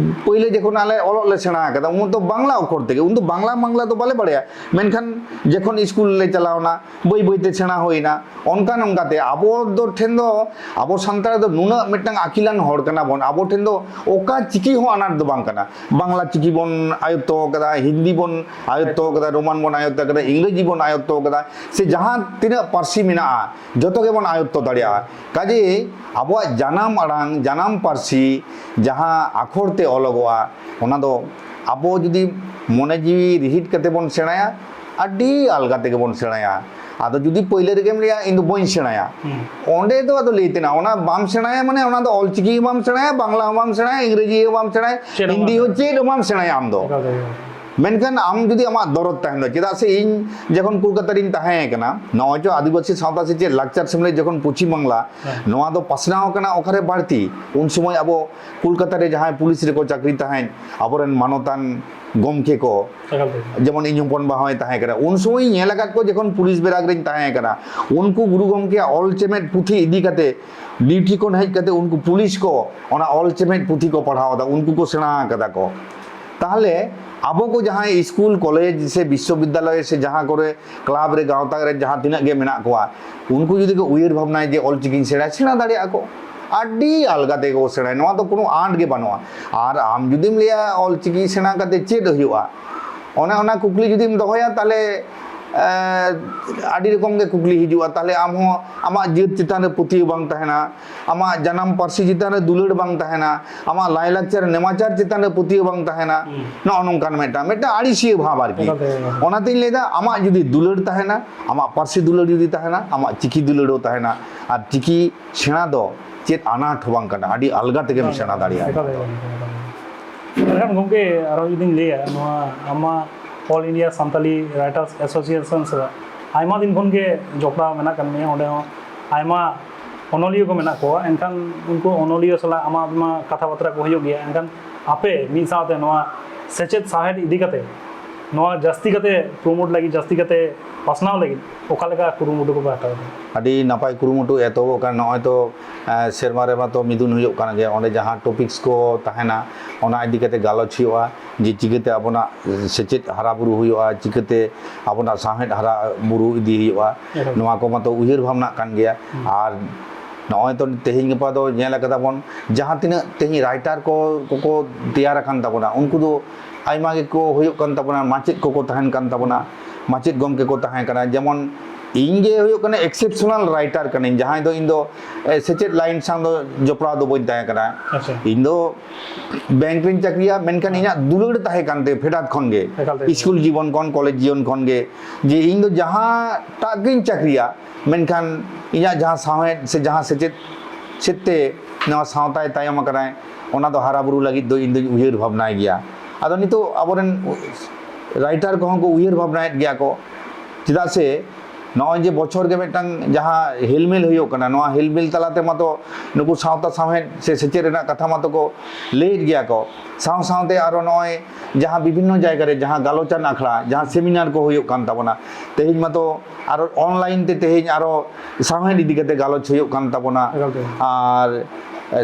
ᱯᱳᱭᱞᱳ ᱡᱚᱠᱷᱚᱱ ᱟᱞᱮ ᱚᱞᱚᱜ ᱞᱮ ᱥᱮᱬᱟ ᱟᱠᱟᱫᱟ, ᱩᱱ ᱫᱚ ᱵᱟᱝᱞᱟ ᱚᱠᱷᱚᱨ ᱛᱮᱜᱮ, ᱩᱱ ᱫᱚ ᱵᱟᱝᱞᱟ ᱢᱟᱝᱞᱟ ᱫᱚ ᱵᱟᱞᱮ ᱵᱟᱲᱟᱭᱟ᱾ ᱢᱮᱱᱠᱷᱟᱱ ᱡᱚᱠᱷᱚᱱ ᱥᱠᱩᱞ ᱞᱮ ᱪᱟᱞᱟᱣᱱᱟ, ᱵᱟᱹᱭ ᱵᱟᱹᱭᱛᱮ ᱥᱮᱬᱟ ᱦᱩᱭᱱᱟ᱾ ᱚᱱᱠᱟ ᱱᱚᱝᱠᱟᱛᱮ ᱟᱵᱚ ᱫᱚ ᱴᱷᱮᱱ ᱫᱚ, ᱟᱵᱚ ᱥᱟᱱᱛᱟᱲ ᱫᱚ ᱱᱩᱱᱟᱹᱜ ᱢᱤᱫᱴᱟᱝ ᱟᱹᱠᱤᱞᱟᱱ ᱦᱚᱲ ᱠᱟᱱᱟ ᱵᱚᱱ, ᱟᱵᱚ ᱴᱷᱮᱱ ᱫᱚ ᱚᱠᱟ ᱪᱤᱠᱤ ᱦᱚᱸ ᱟᱱᱟᱴ ᱫᱚ ᱵᱟᱝ ᱠᱟᱱᱟ᱾ ᱵᱟᱝᱞᱟ ᱪᱤᱠᱤ ᱵᱚᱱ ᱟᱭᱚᱛᱛᱚ ᱟᱠᱟᱫᱟ, ᱦᱤᱱᱫᱤ ᱵᱚᱱ ᱟᱭᱚᱛᱛᱚ ᱟᱠᱟᱫᱟ, ᱨᱳᱢᱟᱱ ᱵᱚᱱ ᱟᱭᱚᱛᱛᱚ ᱟᱠᱟᱫᱟ, ᱤᱝᱨᱮᱡᱤ ᱵᱚᱱ ᱟᱭᱚᱛᱛᱚ ᱟᱠᱟᱫᱟ, ᱥᱮ ᱡᱟᱦᱟᱸ ᱛᱤᱱᱟᱹᱜ ᱯᱟᱹᱨᱥᱤ ᱢᱮᱱᱟᱜᱼᱟ, ᱡᱚᱛᱚ ᱜᱮᱵᱚᱱ ᱟᱭᱚᱛᱛᱚ ᱫᱟᱲᱮᱭᱟᱜᱼᱟ᱾ ᱠᱟᱡᱮ ᱟᱵᱚᱣᱟᱜ ᱡᱟᱱᱟᱢ ᱟᱲᱟᱝ, ᱡᱟᱱᱟᱢ ᱯᱟᱹᱨᱥᱤ, ᱡᱟᱦᱟᱸ ᱟᱠᱷᱚᱨ ᱛᱮ ᱚᱞᱚᱜᱚᱜᱼᱟ, ᱚᱱᱟ ᱫᱚ ᱟᱵᱚ ᱡᱩᱫᱤ ᱢᱚᱱᱮ ᱡᱤᱣᱤ ᱨᱤᱦᱤᱴ ᱠᱟᱛᱮ ᱵᱚᱱ ᱥᱮᱬᱟᱭᱟ, ᱟᱹᱰᱤ ᱟᱞᱜᱟ ᱛᱮᱜᱮ ᱵᱚᱱ ᱥᱮᱬᱟᱭᱟ᱾ ᱟᱫᱚ ᱡᱩᱫᱤ ᱯᱳᱭᱞᱳ ᱨᱮᱜᱮᱢ ᱞᱟᱹᱭᱟ, "ᱤᱧ ᱫᱚ ᱵᱟᱹᱧ ᱥᱮᱬᱟᱭᱟ", ᱦᱩᱸ᱾ ᱚᱸᱰᱮ ᱫᱚ ᱟᱫᱚ ᱞᱟᱹᱭ ᱛᱮᱱᱟᱜ, ᱚᱱᱟ ᱵᱟᱢ ᱥᱮᱬᱟᱭᱟ ᱢᱟᱱᱮ ᱚᱱᱟ ᱫᱚ ᱚᱞᱪᱤᱠᱤ ᱦᱚᱸ ᱵᱟᱢ ᱥᱮᱬᱟᱭᱟ, ᱵᱟᱝᱞᱟ ᱦᱚᱸ ᱵᱟᱢ ᱥᱮᱬᱟᱭᱟ, ᱤᱝᱨᱮᱡᱤ ᱦᱚᱸ ᱵᱟᱢ ᱥᱮᱬᱟᱭᱟ, ᱪᱮᱫ ᱦᱚᱸ ᱦᱤᱱᱫᱤ ᱵᱟᱢ ᱦᱚᱸ ᱪᱮᱫ ᱦᱚᱸ ᱵᱟᱢ ᱥᱮᱬᱟᱭᱟ ᱟᱢ ᱫᱚ᱾ ᱮᱠᱟᱞ, ᱮᱠᱟᱞ᱾ ᱢᱮᱱᱠᱷᱟᱱ ᱟᱢ ᱡᱩᱫᱤ ᱟᱢᱟᱜ ᱫᱚᱨᱚᱫ ᱛᱟᱦᱮᱱ ᱫᱚ, ᱪᱮᱫᱟᱜ ᱥᱮ ᱤᱧ ᱡᱚᱠᱷᱚᱱ ᱠᱳᱞᱠᱟᱛᱟ ᱨᱤᱧ ᱛᱟᱦᱮᱸ ᱠᱟᱱᱟ, ᱱᱚᱜᱼᱚᱭ ᱪᱚ ᱟᱹᱫᱤᱵᱟᱹᱥᱤ ᱥᱟᱶᱛᱟ ᱥᱮᱪᱮᱫ ᱞᱟᱠᱪᱟᱨ ᱥᱮᱢᱞᱮᱫ ᱡᱚᱠᱷᱚᱱ ᱯᱚᱪᱷᱤᱢ ᱵᱟᱝᱞᱟ, ᱦᱮᱸ᱾ ᱱᱚᱣᱟ ᱫᱚ ᱯᱟᱥᱱᱟᱣ ᱠᱟᱱᱟ ᱚᱠᱟᱨᱮ ᱵᱟᱹᱲᱛᱤ, ᱩᱱ ᱥᱚᱢᱚᱭ ᱟᱵᱚ ᱠᱳᱞᱠᱟᱛᱟ ᱨᱮ ᱡᱟᱦᱟᱸᱭ ᱯᱩᱞᱤᱥ ᱨᱮᱠᱚ ᱪᱟᱹᱠᱨᱤ ᱛᱟᱦᱮᱸᱫ, ᱟᱵᱚᱨᱮᱱ ᱢᱟᱱᱚᱛᱟᱱ ᱜᱚᱢᱠᱮ ᱠᱚ, ᱮᱠᱟᱞ ᱛᱮ᱾ ᱡᱮᱢᱚᱱ ᱤᱧ ᱦᱚᱯᱚᱱ ᱵᱟ ᱦᱚᱸᱭ ᱛᱟᱦᱮᱸ ᱠᱟᱱᱟ, ᱩᱱ ᱥᱚᱢᱚᱭ ᱤᱧ ᱧᱮᱞ ᱟᱠᱟᱫ ᱠᱚ, ᱡᱚᱠᱷᱚᱱ ᱯᱩᱞᱤᱥ ᱵᱮᱨᱟᱠ ᱨᱤᱧ ᱛᱟᱦᱮᱸ ᱠᱟᱱᱟ, ᱩᱱᱠᱩ ᱜᱩᱨᱩ ᱜᱚᱢᱠᱮᱭᱟᱜ ᱚᱞ ᱪᱮᱢᱮᱫ ᱯᱩᱛᱷᱤ ᱤᱫᱤ ᱠᱟᱛᱮ ᱰᱤᱭᱩᱴᱤ ᱠᱷᱚᱱ ᱦᱮᱡ ᱠᱟᱛᱮ ᱩᱱᱠᱩ ᱯᱩᱞᱤᱥ ᱠᱚ ᱚᱱᱟ ᱚᱞ ᱪᱮᱢᱮᱫ ᱯᱩᱛᱷᱤ ᱠᱚ ᱯᱟᱲᱦᱟᱣ ᱮᱫᱟ, ᱩᱱᱠᱩ ᱠᱚ ᱥᱮᱬᱟ ᱟᱠᱟᱫᱟ ᱠᱚ᱾ ᱛᱟᱦᱚᱞᱮ ᱟᱵᱚ ᱠᱚ ᱡᱟᱦᱟᱸᱭ ᱥᱠᱩᱞ, ᱠᱚᱞᱮᱡᱽ ᱥᱮ ᱵᱤᱥᱥᱚᱵᱤᱫᱽᱫᱟᱞᱚᱭ ᱥᱮ ᱡᱟᱦᱟᱸ ᱠᱚᱨᱮ ᱠᱞᱟᱵᱽ ᱨᱮ, ᱜᱟᱶᱛᱟ ᱨᱮ ᱡᱟᱦᱟᱸ ᱛᱤᱱᱟᱹᱜ ᱜᱮ ᱢᱮᱱᱟᱜ ᱠᱚᱣᱟ, ᱩᱱᱠᱩ ᱡᱩᱫᱤ ᱠᱚ ᱩᱭᱦᱟᱹᱨ ᱵᱷᱟᱵᱽᱱᱟᱭᱟ ᱡᱮ ᱚᱞᱪᱤᱠᱤᱧ ᱥᱮᱬᱟᱭᱟ, ᱥᱮᱬᱟ ᱫᱟᱲᱮᱭᱟᱜᱼᱟ ᱠᱚ, ᱟᱹᱰᱤ ᱟᱞᱜᱟ ᱛᱮᱜᱮ ᱠᱚ ᱥᱮᱬᱟᱭᱟ᱾ ᱱᱚᱣᱟ ᱫᱚ ᱠᱳᱱᱳ ᱟᱸᱴ ᱜᱮ ᱵᱟᱹᱱᱩᱜᱼᱟ᱾ ᱟᱨ ᱟᱢ ᱡᱩᱫᱤᱢ ᱞᱟᱹᱭᱟ ᱚᱞᱪᱤᱠᱤ ᱥᱮᱬᱟ ᱠᱟᱛᱮ ᱪᱮᱫ ᱦᱩᱭᱩᱜᱼᱟ, ᱚᱱᱮ ᱚᱱᱟ ᱠᱩᱠᱞᱤ ᱡᱩᱫᱤᱢ ᱫᱚᱦᱚᱭᱟ, ᱛᱟᱦᱚᱞᱮ, ᱮᱸ, ᱟᱹᱰᱤ ᱨᱚᱠᱚᱢ ᱜᱮ ᱠᱩᱠᱞᱤ ᱦᱤᱡᱩᱜᱼᱟ᱾ ᱛᱟᱦᱚᱞᱮ ᱟᱢ ᱦᱚᱸ ᱟᱢᱟᱜ ᱡᱟᱹᱛ ᱪᱮᱛᱟᱱ ᱨᱮ ᱯᱟᱹᱛᱭᱟᱹᱣ ᱵᱟᱝ ᱛᱟᱦᱮᱱᱟ, ᱟᱢᱟᱜ ᱡᱟᱱᱟᱢ ᱯᱟᱹᱨᱥᱤ ᱪᱮᱛᱟᱱ ᱨᱮ ᱫᱩᱞᱟᱹᱲ ᱵᱟᱝ ᱛᱟᱦᱮᱱᱟ, ᱟᱢᱟᱜ ᱞᱟᱭᱼᱞᱟᱠᱪᱟᱨ ᱱᱮᱢᱟᱪᱟᱨ ᱪᱮᱛᱟᱱ ᱨᱮ ᱯᱟᱹᱛᱭᱟᱹᱣ ᱵᱟᱝ ᱛᱟᱦᱮᱱᱟ᱾ ᱦᱩᱸ᱾ ᱱᱚᱜᱼᱚ ᱱᱚᱝᱠᱟᱱ ᱢᱤᱫᱴᱟᱝ, ᱢᱤᱫᱴᱟᱝ ᱟᱹᱲᱤᱥᱤᱭᱟᱹ ᱵᱷᱟᱵᱽ ᱟᱨᱠᱤ᱾ ᱮᱠᱟᱞ ᱛᱮ, ᱮᱠᱟᱞ ᱛᱮ᱾ ᱚᱱᱟᱛᱤᱧ ᱞᱟᱹᱭᱫᱟ, ᱟᱢᱟᱜ ᱡᱩᱫᱤ ᱫᱩᱞᱟᱹᱲ ᱛᱟᱦᱮᱱᱟ, ᱟᱢᱟᱜ ᱯᱟᱹᱨᱥᱤ ᱫᱩᱞᱟᱹᱲ ᱡᱩᱫᱤ ᱛᱟᱦᱮᱱᱟ, ᱟᱢᱟᱜ ᱪᱤᱠᱤ ᱫᱩᱞᱟᱹᱲ ᱦᱚᱸ ᱛᱟᱦᱮᱱᱟ᱾ ᱟᱨ ᱪᱤᱠᱤ ᱥᱮᱬᱟ ᱫᱚ ᱪᱮᱫ ᱟᱱᱟᱴ ᱦᱚᱸ ᱵᱟᱝ ᱠᱟᱱᱟ, ᱟᱹᱰᱤ ᱟᱞᱜᱟ ᱛᱮᱜᱮᱢ ᱥᱮᱬᱟ ᱫᱟᱲᱮᱭᱟᱜᱼᱟ᱾ ᱮᱠᱟᱞ, ᱮᱠᱟᱞ, ᱮᱠᱟᱞ᱾ ᱢᱮᱱᱠᱷᱟᱱ ᱜᱚᱢᱠᱮ, ᱟᱨᱦᱚᱸ ᱡᱩᱫᱤᱧ ᱞᱟᱹᱭᱟ, ᱱᱚᱣᱟ ᱟᱢᱟᱜ All India Santali Writers Association ᱥᱟᱞᱟᱜ ᱟᱭᱢᱟ ᱫᱤᱱ ᱠᱷᱚᱱ ᱜᱮ ᱡᱚᱯᱲᱟᱣ ᱢᱮᱱᱟᱜ ᱟᱠᱟᱫ ᱢᱮᱭᱟ᱾ ᱚᱸᱰᱮ ᱦᱚᱸ ᱟᱭᱢᱟ ᱚᱱᱚᱞᱤᱭᱟᱹ ᱠᱚ ᱢᱮᱱᱟᱜ ᱠᱚᱣᱟ, ᱮᱱᱠᱷᱟᱱ ᱩᱱᱠᱩ ᱚᱱᱚᱞᱤᱭᱟᱹ ᱥᱟᱞᱟᱜ ᱟᱢᱟᱜ ᱢᱟ ᱠᱟᱛᱷᱟ ᱵᱟᱛᱨᱟ ᱠᱚ ᱦᱩᱭᱩᱜ ᱜᱮᱭᱟ᱾ ᱮᱱᱠᱷᱟᱱ ᱟᱯᱮ ᱢᱤᱫ ᱥᱟᱶᱛᱮ ᱱᱚᱣᱟ ᱥᱮᱪᱮᱫ ᱥᱟᱶᱦᱮᱫ ᱤᱫᱤ ᱠᱟᱛᱮ, ᱱᱚᱣᱟ ᱡᱟᱹᱥᱛᱤ ᱠᱟᱛᱮ ᱯᱨᱳᱢᱳᱴ ᱞᱟᱹᱜᱤᱫ, ᱡᱟᱹᱥᱛᱤ ᱠᱟᱛᱮ ᱯᱟᱥᱱᱟᱣ ᱞᱟᱹᱜᱤᱫ ᱚᱠᱟ ᱞᱮᱠᱟ ᱠᱩᱨᱩᱢᱩᱴᱩ ᱠᱚᱯᱮ ᱦᱟᱛᱟᱣ ᱮᱫᱟ? ᱟᱹᱰᱤ ᱱᱟᱯᱟᱭ ᱠᱩᱨᱩᱢᱩᱴᱩ ᱮᱛᱚᱦᱚᱵᱚᱜ ᱠᱟᱱᱟ᱾ ᱱᱚᱜᱼᱚᱭ ᱛᱚ, ᱮᱸ, ᱥᱮᱨᱢᱟ ᱨᱮᱢᱟ ᱛᱚ ᱢᱤᱫᱩᱱ ᱦᱩᱭᱩᱜ ᱠᱟᱱ ᱜᱮ, ᱚᱸᱰᱮ ᱡᱟᱦᱟᱸ ᱴᱚᱯᱤᱠᱥ ᱠᱚ ᱛᱟᱦᱮᱱᱟ, ᱚᱱᱟ ᱤᱫᱤ ᱠᱟᱛᱮ ᱜᱟᱞᱚᱪ ᱦᱩᱭᱩᱜᱼᱟ, ᱡᱮ ᱪᱤᱠᱟᱹᱛᱮ ᱟᱵᱚᱱᱟᱜ ᱥᱮᱪᱮᱫ ᱦᱟᱨᱟ ᱵᱩᱨᱩ ᱦᱩᱭᱩᱜᱼᱟ, ᱪᱤᱠᱟᱹᱛᱮ ᱟᱵᱚᱱᱟᱜ ᱥᱟᱶᱦᱮᱫ ᱦᱟᱨᱟ ᱵᱩᱨᱩ ᱤᱫᱤ ᱦᱩᱭᱩᱜᱼᱟ᱾ ᱮᱠᱟᱞ᱾ ᱱᱚᱣᱟ ᱠᱚ ᱢᱟᱛᱚ ᱩᱭᱦᱟᱹᱨ ᱵᱷᱟᱵᱽᱱᱟᱜ ᱠᱟᱱ ᱜᱮᱭᱟ᱾ ᱟᱨ ᱱᱚᱜᱼᱚᱭ ᱛᱚ ᱛᱮᱦᱮᱧ ᱜᱟᱯᱟ ᱫᱚ ᱧᱮᱞ ᱟᱠᱟᱫᱟ ᱵᱚᱱ, ᱡᱟᱦᱟᱸ ᱛᱤᱱᱟᱹᱜ ᱛᱮᱦᱮᱧ ᱨᱟᱭᱴᱟᱨ ᱠᱚ, ᱠᱚᱠᱚ ᱛᱮᱭᱟᱨ ᱟᱠᱟᱱ ᱛᱟᱵᱚᱱᱟ, ᱩᱱᱠᱩ ᱫᱚ ᱟᱭᱢᱟ ᱜᱮᱠᱚ ᱦᱩᱭᱩᱜ ᱠᱟᱱ ᱛᱟᱵᱚᱱᱟ, ᱢᱟᱪᱮᱫ ᱠᱚᱠᱚ ᱛᱟᱦᱮᱱ ᱠᱟᱱ ᱛᱟᱵᱚᱱᱟ, ᱢᱟᱪᱮᱫ ᱜᱚᱢᱠᱮ ᱠᱚ ᱛᱟᱦᱮᱸ ᱠᱟᱱᱟ᱾ ᱡᱮᱢᱚᱱ ᱤᱧ ᱜᱮ ᱦᱩᱭᱩᱜ ᱠᱟᱱᱟ ᱮᱠᱥᱮᱯᱥᱚᱱᱟᱞ ᱨᱟᱭᱴᱟᱨ ᱠᱟᱹᱱᱟᱹᱧ, ᱡᱟᱦᱟᱸᱭ ᱫᱚ ᱤᱧ ᱫᱚ, ᱮ, ᱥᱮᱪᱮᱫ ᱞᱟᱭᱤᱱ ᱥᱟᱶ ᱫᱚ ᱡᱚᱯᱲᱟᱣ ᱫᱚ ᱵᱟᱹᱧ ᱛᱟᱦᱮᱸ ᱠᱟᱱᱟ᱾ ᱟᱪᱪᱷᱟ᱾ ᱤᱧ ᱫᱚ ᱵᱮᱝᱠ ᱨᱤᱧ ᱪᱟᱹᱠᱨᱤᱭᱟ, ᱢᱮᱱᱠᱷᱟᱱ ᱤᱧᱟᱹᱜ ᱫᱩᱞᱟᱹᱲ ᱛᱟᱦᱮᱸ ᱠᱟᱱ ᱛᱤᱧᱟᱹ ᱯᱷᱮᱰᱟᱛ ᱠᱷᱚᱱ ᱜᱮ, ᱮᱠᱟᱞ ᱛᱮ᱾ ᱥᱠᱩᱞ ᱡᱤᱵᱚᱱ ᱠᱷᱚᱱ, ᱠᱚᱞᱮᱡᱽ ᱡᱤᱭᱚᱱ ᱠᱷᱚᱱ ᱜᱮ, ᱡᱮ ᱤᱧ ᱫᱚ ᱡᱟᱦᱟᱸᱴᱟᱜ ᱜᱤᱧ ᱪᱟᱹᱠᱨᱤᱭᱟ, ᱢᱮᱱᱠᱷᱟᱱ ᱤᱧᱟᱹᱜ ᱡᱟᱦᱟᱸ ᱥᱟᱶᱦᱮᱫ ᱥᱮ ᱡᱟᱦᱟᱸ ᱥᱮᱪᱮᱫ ᱥᱮᱫ ᱛᱮ ᱱᱚᱣᱟ ᱥᱟᱶᱛᱟᱭ ᱛᱟᱭᱚᱢ ᱟᱠᱟᱱᱟᱭ, ᱚᱱᱟ ᱫᱚ ᱦᱟᱨᱟ ᱵᱩᱨᱩ ᱞᱟᱹᱜᱤᱫ ᱫᱚ ᱤᱧ ᱫᱚᱧ ᱩᱭᱦᱟᱹᱨ ᱵᱷᱟᱵᱽᱱᱟᱭ ᱜᱮᱭᱟ᱾ ᱟᱫᱚ ᱱᱤᱛᱚᱜ ᱟᱵᱚᱨᱮᱱ ᱨᱟᱭᱴᱟᱨ ᱠᱚᱦᱚᱸ ᱠᱚ ᱩᱭᱦᱟᱹᱨ ᱵᱷᱟᱵᱽᱱᱟᱭᱮᱫ ᱜᱮᱭᱟ ᱠᱚ, ᱪᱮᱫᱟᱜ ᱥᱮ ᱱᱚᱜᱼᱚᱭ ᱡᱮ ᱵᱚᱪᱷᱚᱨ ᱜᱮ ᱢᱤᱫᱴᱟᱝ ᱡᱟᱦᱟᱸ ᱦᱮᱞᱢᱮᱞ ᱦᱩᱭᱩᱜ ᱠᱟᱱᱟ, ᱱᱚᱣᱟ ᱦᱮᱞᱢᱮᱞ ᱛᱟᱞᱟᱛᱮ ᱢᱟᱛᱚ ᱱᱩᱠᱩ ᱥᱟᱶᱛᱟ ᱥᱟᱶᱦᱮᱫ ᱥᱮ ᱥᱮᱪᱮᱫ ᱨᱮᱱᱟᱜ ᱠᱟᱛᱷᱟ ᱢᱟᱛᱚ ᱠᱚ ᱞᱟᱹᱭᱮᱫ ᱜᱮᱭᱟ ᱠᱚ᱾ ᱥᱟᱶ ᱥᱟᱶᱛᱮ ᱟᱨᱚ ᱱᱚᱜᱼᱚᱭ ᱡᱟᱦᱟᱸ ᱵᱤᱵᱷᱤᱱᱱᱚ ᱡᱟᱭᱜᱟ ᱨᱮ ᱡᱟᱦᱟᱸ ᱜᱟᱞᱚᱪᱟᱱ ᱟᱠᱷᱲᱟ, ᱡᱟᱦᱟᱸ ᱥᱮᱢᱤᱱᱟᱨ ᱠᱚ ᱦᱩᱭᱩᱜ ᱠᱟᱱ ᱛᱟᱵᱚᱱᱟ, ᱛᱮᱦᱮᱧ ᱢᱟᱛᱚ ᱟᱨᱚ ᱚᱱᱞᱟᱭᱤᱱ ᱛᱮ ᱛᱮᱦᱮᱧ ᱟᱨᱚ ᱥᱟᱶᱦᱮᱫ ᱤᱫᱤ ᱠᱟᱛᱮ ᱜᱟᱞᱚᱪ ᱦᱩᱭᱩᱜ ᱠᱟᱱ ᱛᱟᱵᱚᱱᱟ᱾ ᱮᱠᱟᱞ ᱛᱮ᱾ ᱟᱨ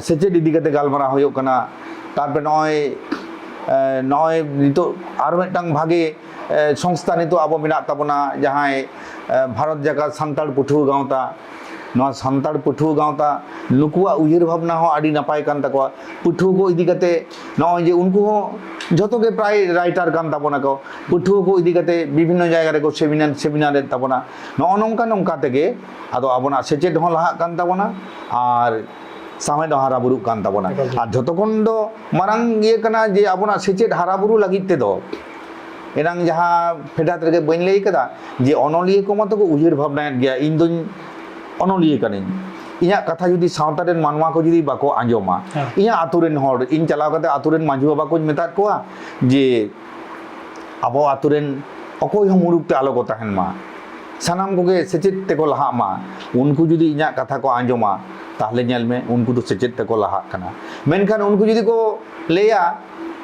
ᱥᱮᱪᱮᱫ ᱤᱫᱤ ᱠᱟᱛᱮ ᱜᱟᱞᱢᱟᱨᱟᱣ ᱦᱩᱭᱩᱜ ᱠᱟᱱᱟ᱾ ᱛᱟᱨᱯᱚᱨᱮ ᱱᱚᱜᱼᱚᱭ, ᱮ, ᱱᱚᱜᱼᱚᱭ ᱱᱤᱛᱚᱜ ᱟᱨ ᱢᱤᱫᱴᱟᱝ ᱵᱷᱟᱜᱮ, ᱮ, ᱥᱚᱝᱥᱛᱷᱟ ᱱᱤᱛᱚᱜ ᱟᱵᱚ ᱢᱮᱱᱟᱜ ᱛᱟᱵᱚᱱᱟ, ᱡᱟᱦᱟᱸᱭ, ᱮ, ᱵᱷᱟᱨᱚᱛ ᱡᱟᱠᱟᱛ ᱥᱟᱱᱛᱟᱲ ᱯᱟᱹᱴᱷᱩᱣᱟᱹ ᱜᱟᱶᱛᱟ᱾ ᱱᱚᱣᱟ ᱥᱟᱱᱛᱟᱲ ᱯᱟᱹᱴᱷᱩᱣᱟᱹ ᱜᱟᱶᱛᱟ, ᱱᱩᱠᱩᱣᱟᱜ ᱩᱭᱦᱟᱹᱨ ᱵᱷᱟᱵᱽᱱᱟ ᱦᱚᱸ ᱟᱹᱰᱤ ᱱᱟᱯᱟᱭ ᱠᱟᱱ ᱛᱟᱠᱚᱣᱟ᱾ ᱯᱟᱹᱴᱷᱩᱣᱟᱹ ᱠᱚ ᱤᱫᱤ ᱠᱟᱛᱮ ᱱᱚᱜᱼᱚᱭ ᱡᱮ ᱩᱱᱠᱩ ᱦᱚᱸ ᱡᱷᱚᱛᱚ ᱜᱮ ᱯᱨᱟᱭ ᱨᱟᱭᱴᱟᱨ ᱠᱟᱱ ᱛᱟᱵᱚᱱᱟ ᱠᱚ᱾ ᱯᱟᱹᱴᱷᱩᱣᱟᱹ ᱠᱚ ᱤᱫᱤ ᱠᱟᱛᱮ ᱵᱤᱵᱷᱤᱱᱱᱚ ᱡᱟᱭᱜᱟ ᱨᱮᱠᱚ ᱥᱮᱢᱤᱱᱟᱨ, ᱥᱮᱢᱤᱱᱟᱨᱮᱫ ᱛᱟᱵᱚᱱᱟ᱾ ᱱᱚᱜᱼᱚ ᱱᱚᱝᱠᱟ ᱱᱚᱝᱠᱟ ᱛᱮᱜᱮ ᱟᱫᱚ ᱟᱵᱚᱱᱟᱜ ᱥᱮᱪᱮᱫ ᱦᱚᱸ ᱞᱟᱦᱟᱜ ᱠᱟᱱ ᱛᱟᱵᱚᱱᱟ ᱟᱨ ᱥᱟᱶᱦᱮᱫ ᱦᱚᱸ ᱦᱟᱨᱟ ᱵᱩᱨᱩᱜ ᱠᱟᱱ ᱛᱟᱵᱚᱱᱟ᱾ ᱮᱠᱟᱞ ᱜᱮ᱾ ᱟᱨ ᱡᱷᱚᱛᱚ ᱠᱷᱚᱱ ᱫᱚ ᱢᱟᱨᱟᱝ ᱤᱭᱟᱹ ᱠᱟᱱᱟ ᱡᱮ ᱟᱵᱚᱱᱟᱜ ᱥᱮᱪᱮᱫ ᱦᱟᱨᱟ ᱵᱩᱨᱩ ᱞᱟᱹᱜᱤᱫ ᱛᱮᱫᱚ, ᱮᱱᱟᱝ ᱡᱟᱦᱟᱸ ᱯᱷᱮᱰᱟᱛ ᱨᱮᱜᱮ ᱵᱟᱹᱧ ᱞᱟᱹᱭ ᱠᱟᱫᱟ ᱡᱮ ᱚᱱᱚᱞᱤᱭᱟᱹ ᱠᱚ ᱢᱟᱛᱚ ᱠᱚ ᱩᱭᱦᱟᱹᱨ ᱵᱷᱟᱵᱽᱱᱟᱭᱮᱫ ᱜᱮᱭᱟ, ᱤᱧ ᱫᱚᱧ ᱚᱱᱚᱞᱤᱭᱟᱹ ᱠᱟᱹᱱᱟᱹᱧ, ᱤᱧᱟᱹᱜ ᱠᱟᱛᱷᱟ ᱡᱩᱫᱤ ᱥᱟᱶᱛᱟ ᱨᱮᱱ ᱢᱟᱱᱣᱟ ᱠᱚ ᱡᱩᱫᱤ ᱵᱟᱠᱚ ᱟᱸᱡᱚᱢᱟ, ᱦᱮᱸ᱾ ᱤᱧᱟᱹᱜ ᱟᱛᱳ ᱨᱮᱱ ᱦᱚᱲ, ᱤᱧ ᱪᱟᱞᱟᱣ ᱠᱟᱛᱮ ᱟᱛᱳ ᱨᱮᱱ ᱢᱟᱹᱡᱷᱤ ᱵᱟᱵᱟ ᱠᱚᱧ ᱢᱮᱛᱟᱫ ᱠᱚᱣᱟ ᱡᱮ ᱟᱵᱚ ᱟᱛᱳ ᱨᱮᱱ ᱚᱠᱚᱭ ᱦᱚᱸ ᱢᱩᱨᱩᱠ ᱛᱮ ᱟᱞᱚ ᱠᱚ ᱛᱟᱦᱮᱱ ᱢᱟ, ᱥᱟᱱᱟᱢ ᱠᱚᱜᱮ ᱥᱮᱪᱮᱫ ᱛᱮᱠᱚ ᱞᱟᱦᱟᱜ ᱢᱟ᱾ ᱩᱱᱠᱩ ᱡᱩᱫᱤ ᱤᱧᱟᱹᱜ ᱠᱟᱛᱷᱟ ᱠᱚ ᱟᱸᱡᱚᱢᱟ, ᱛᱟᱦᱚᱞᱮ ᱧᱮᱞ ᱢᱮ, ᱩᱱᱠᱩ ᱫᱚ ᱥᱮᱪᱮᱫ ᱛᱮᱠᱚ ᱞᱟᱦᱟᱜ ᱠᱟᱱᱟ᱾ ᱢᱮᱱᱠᱷᱟᱱ ᱩᱱᱠᱩ ᱡᱩᱫᱤ ᱠᱚ ᱞᱟᱹᱭᱟ,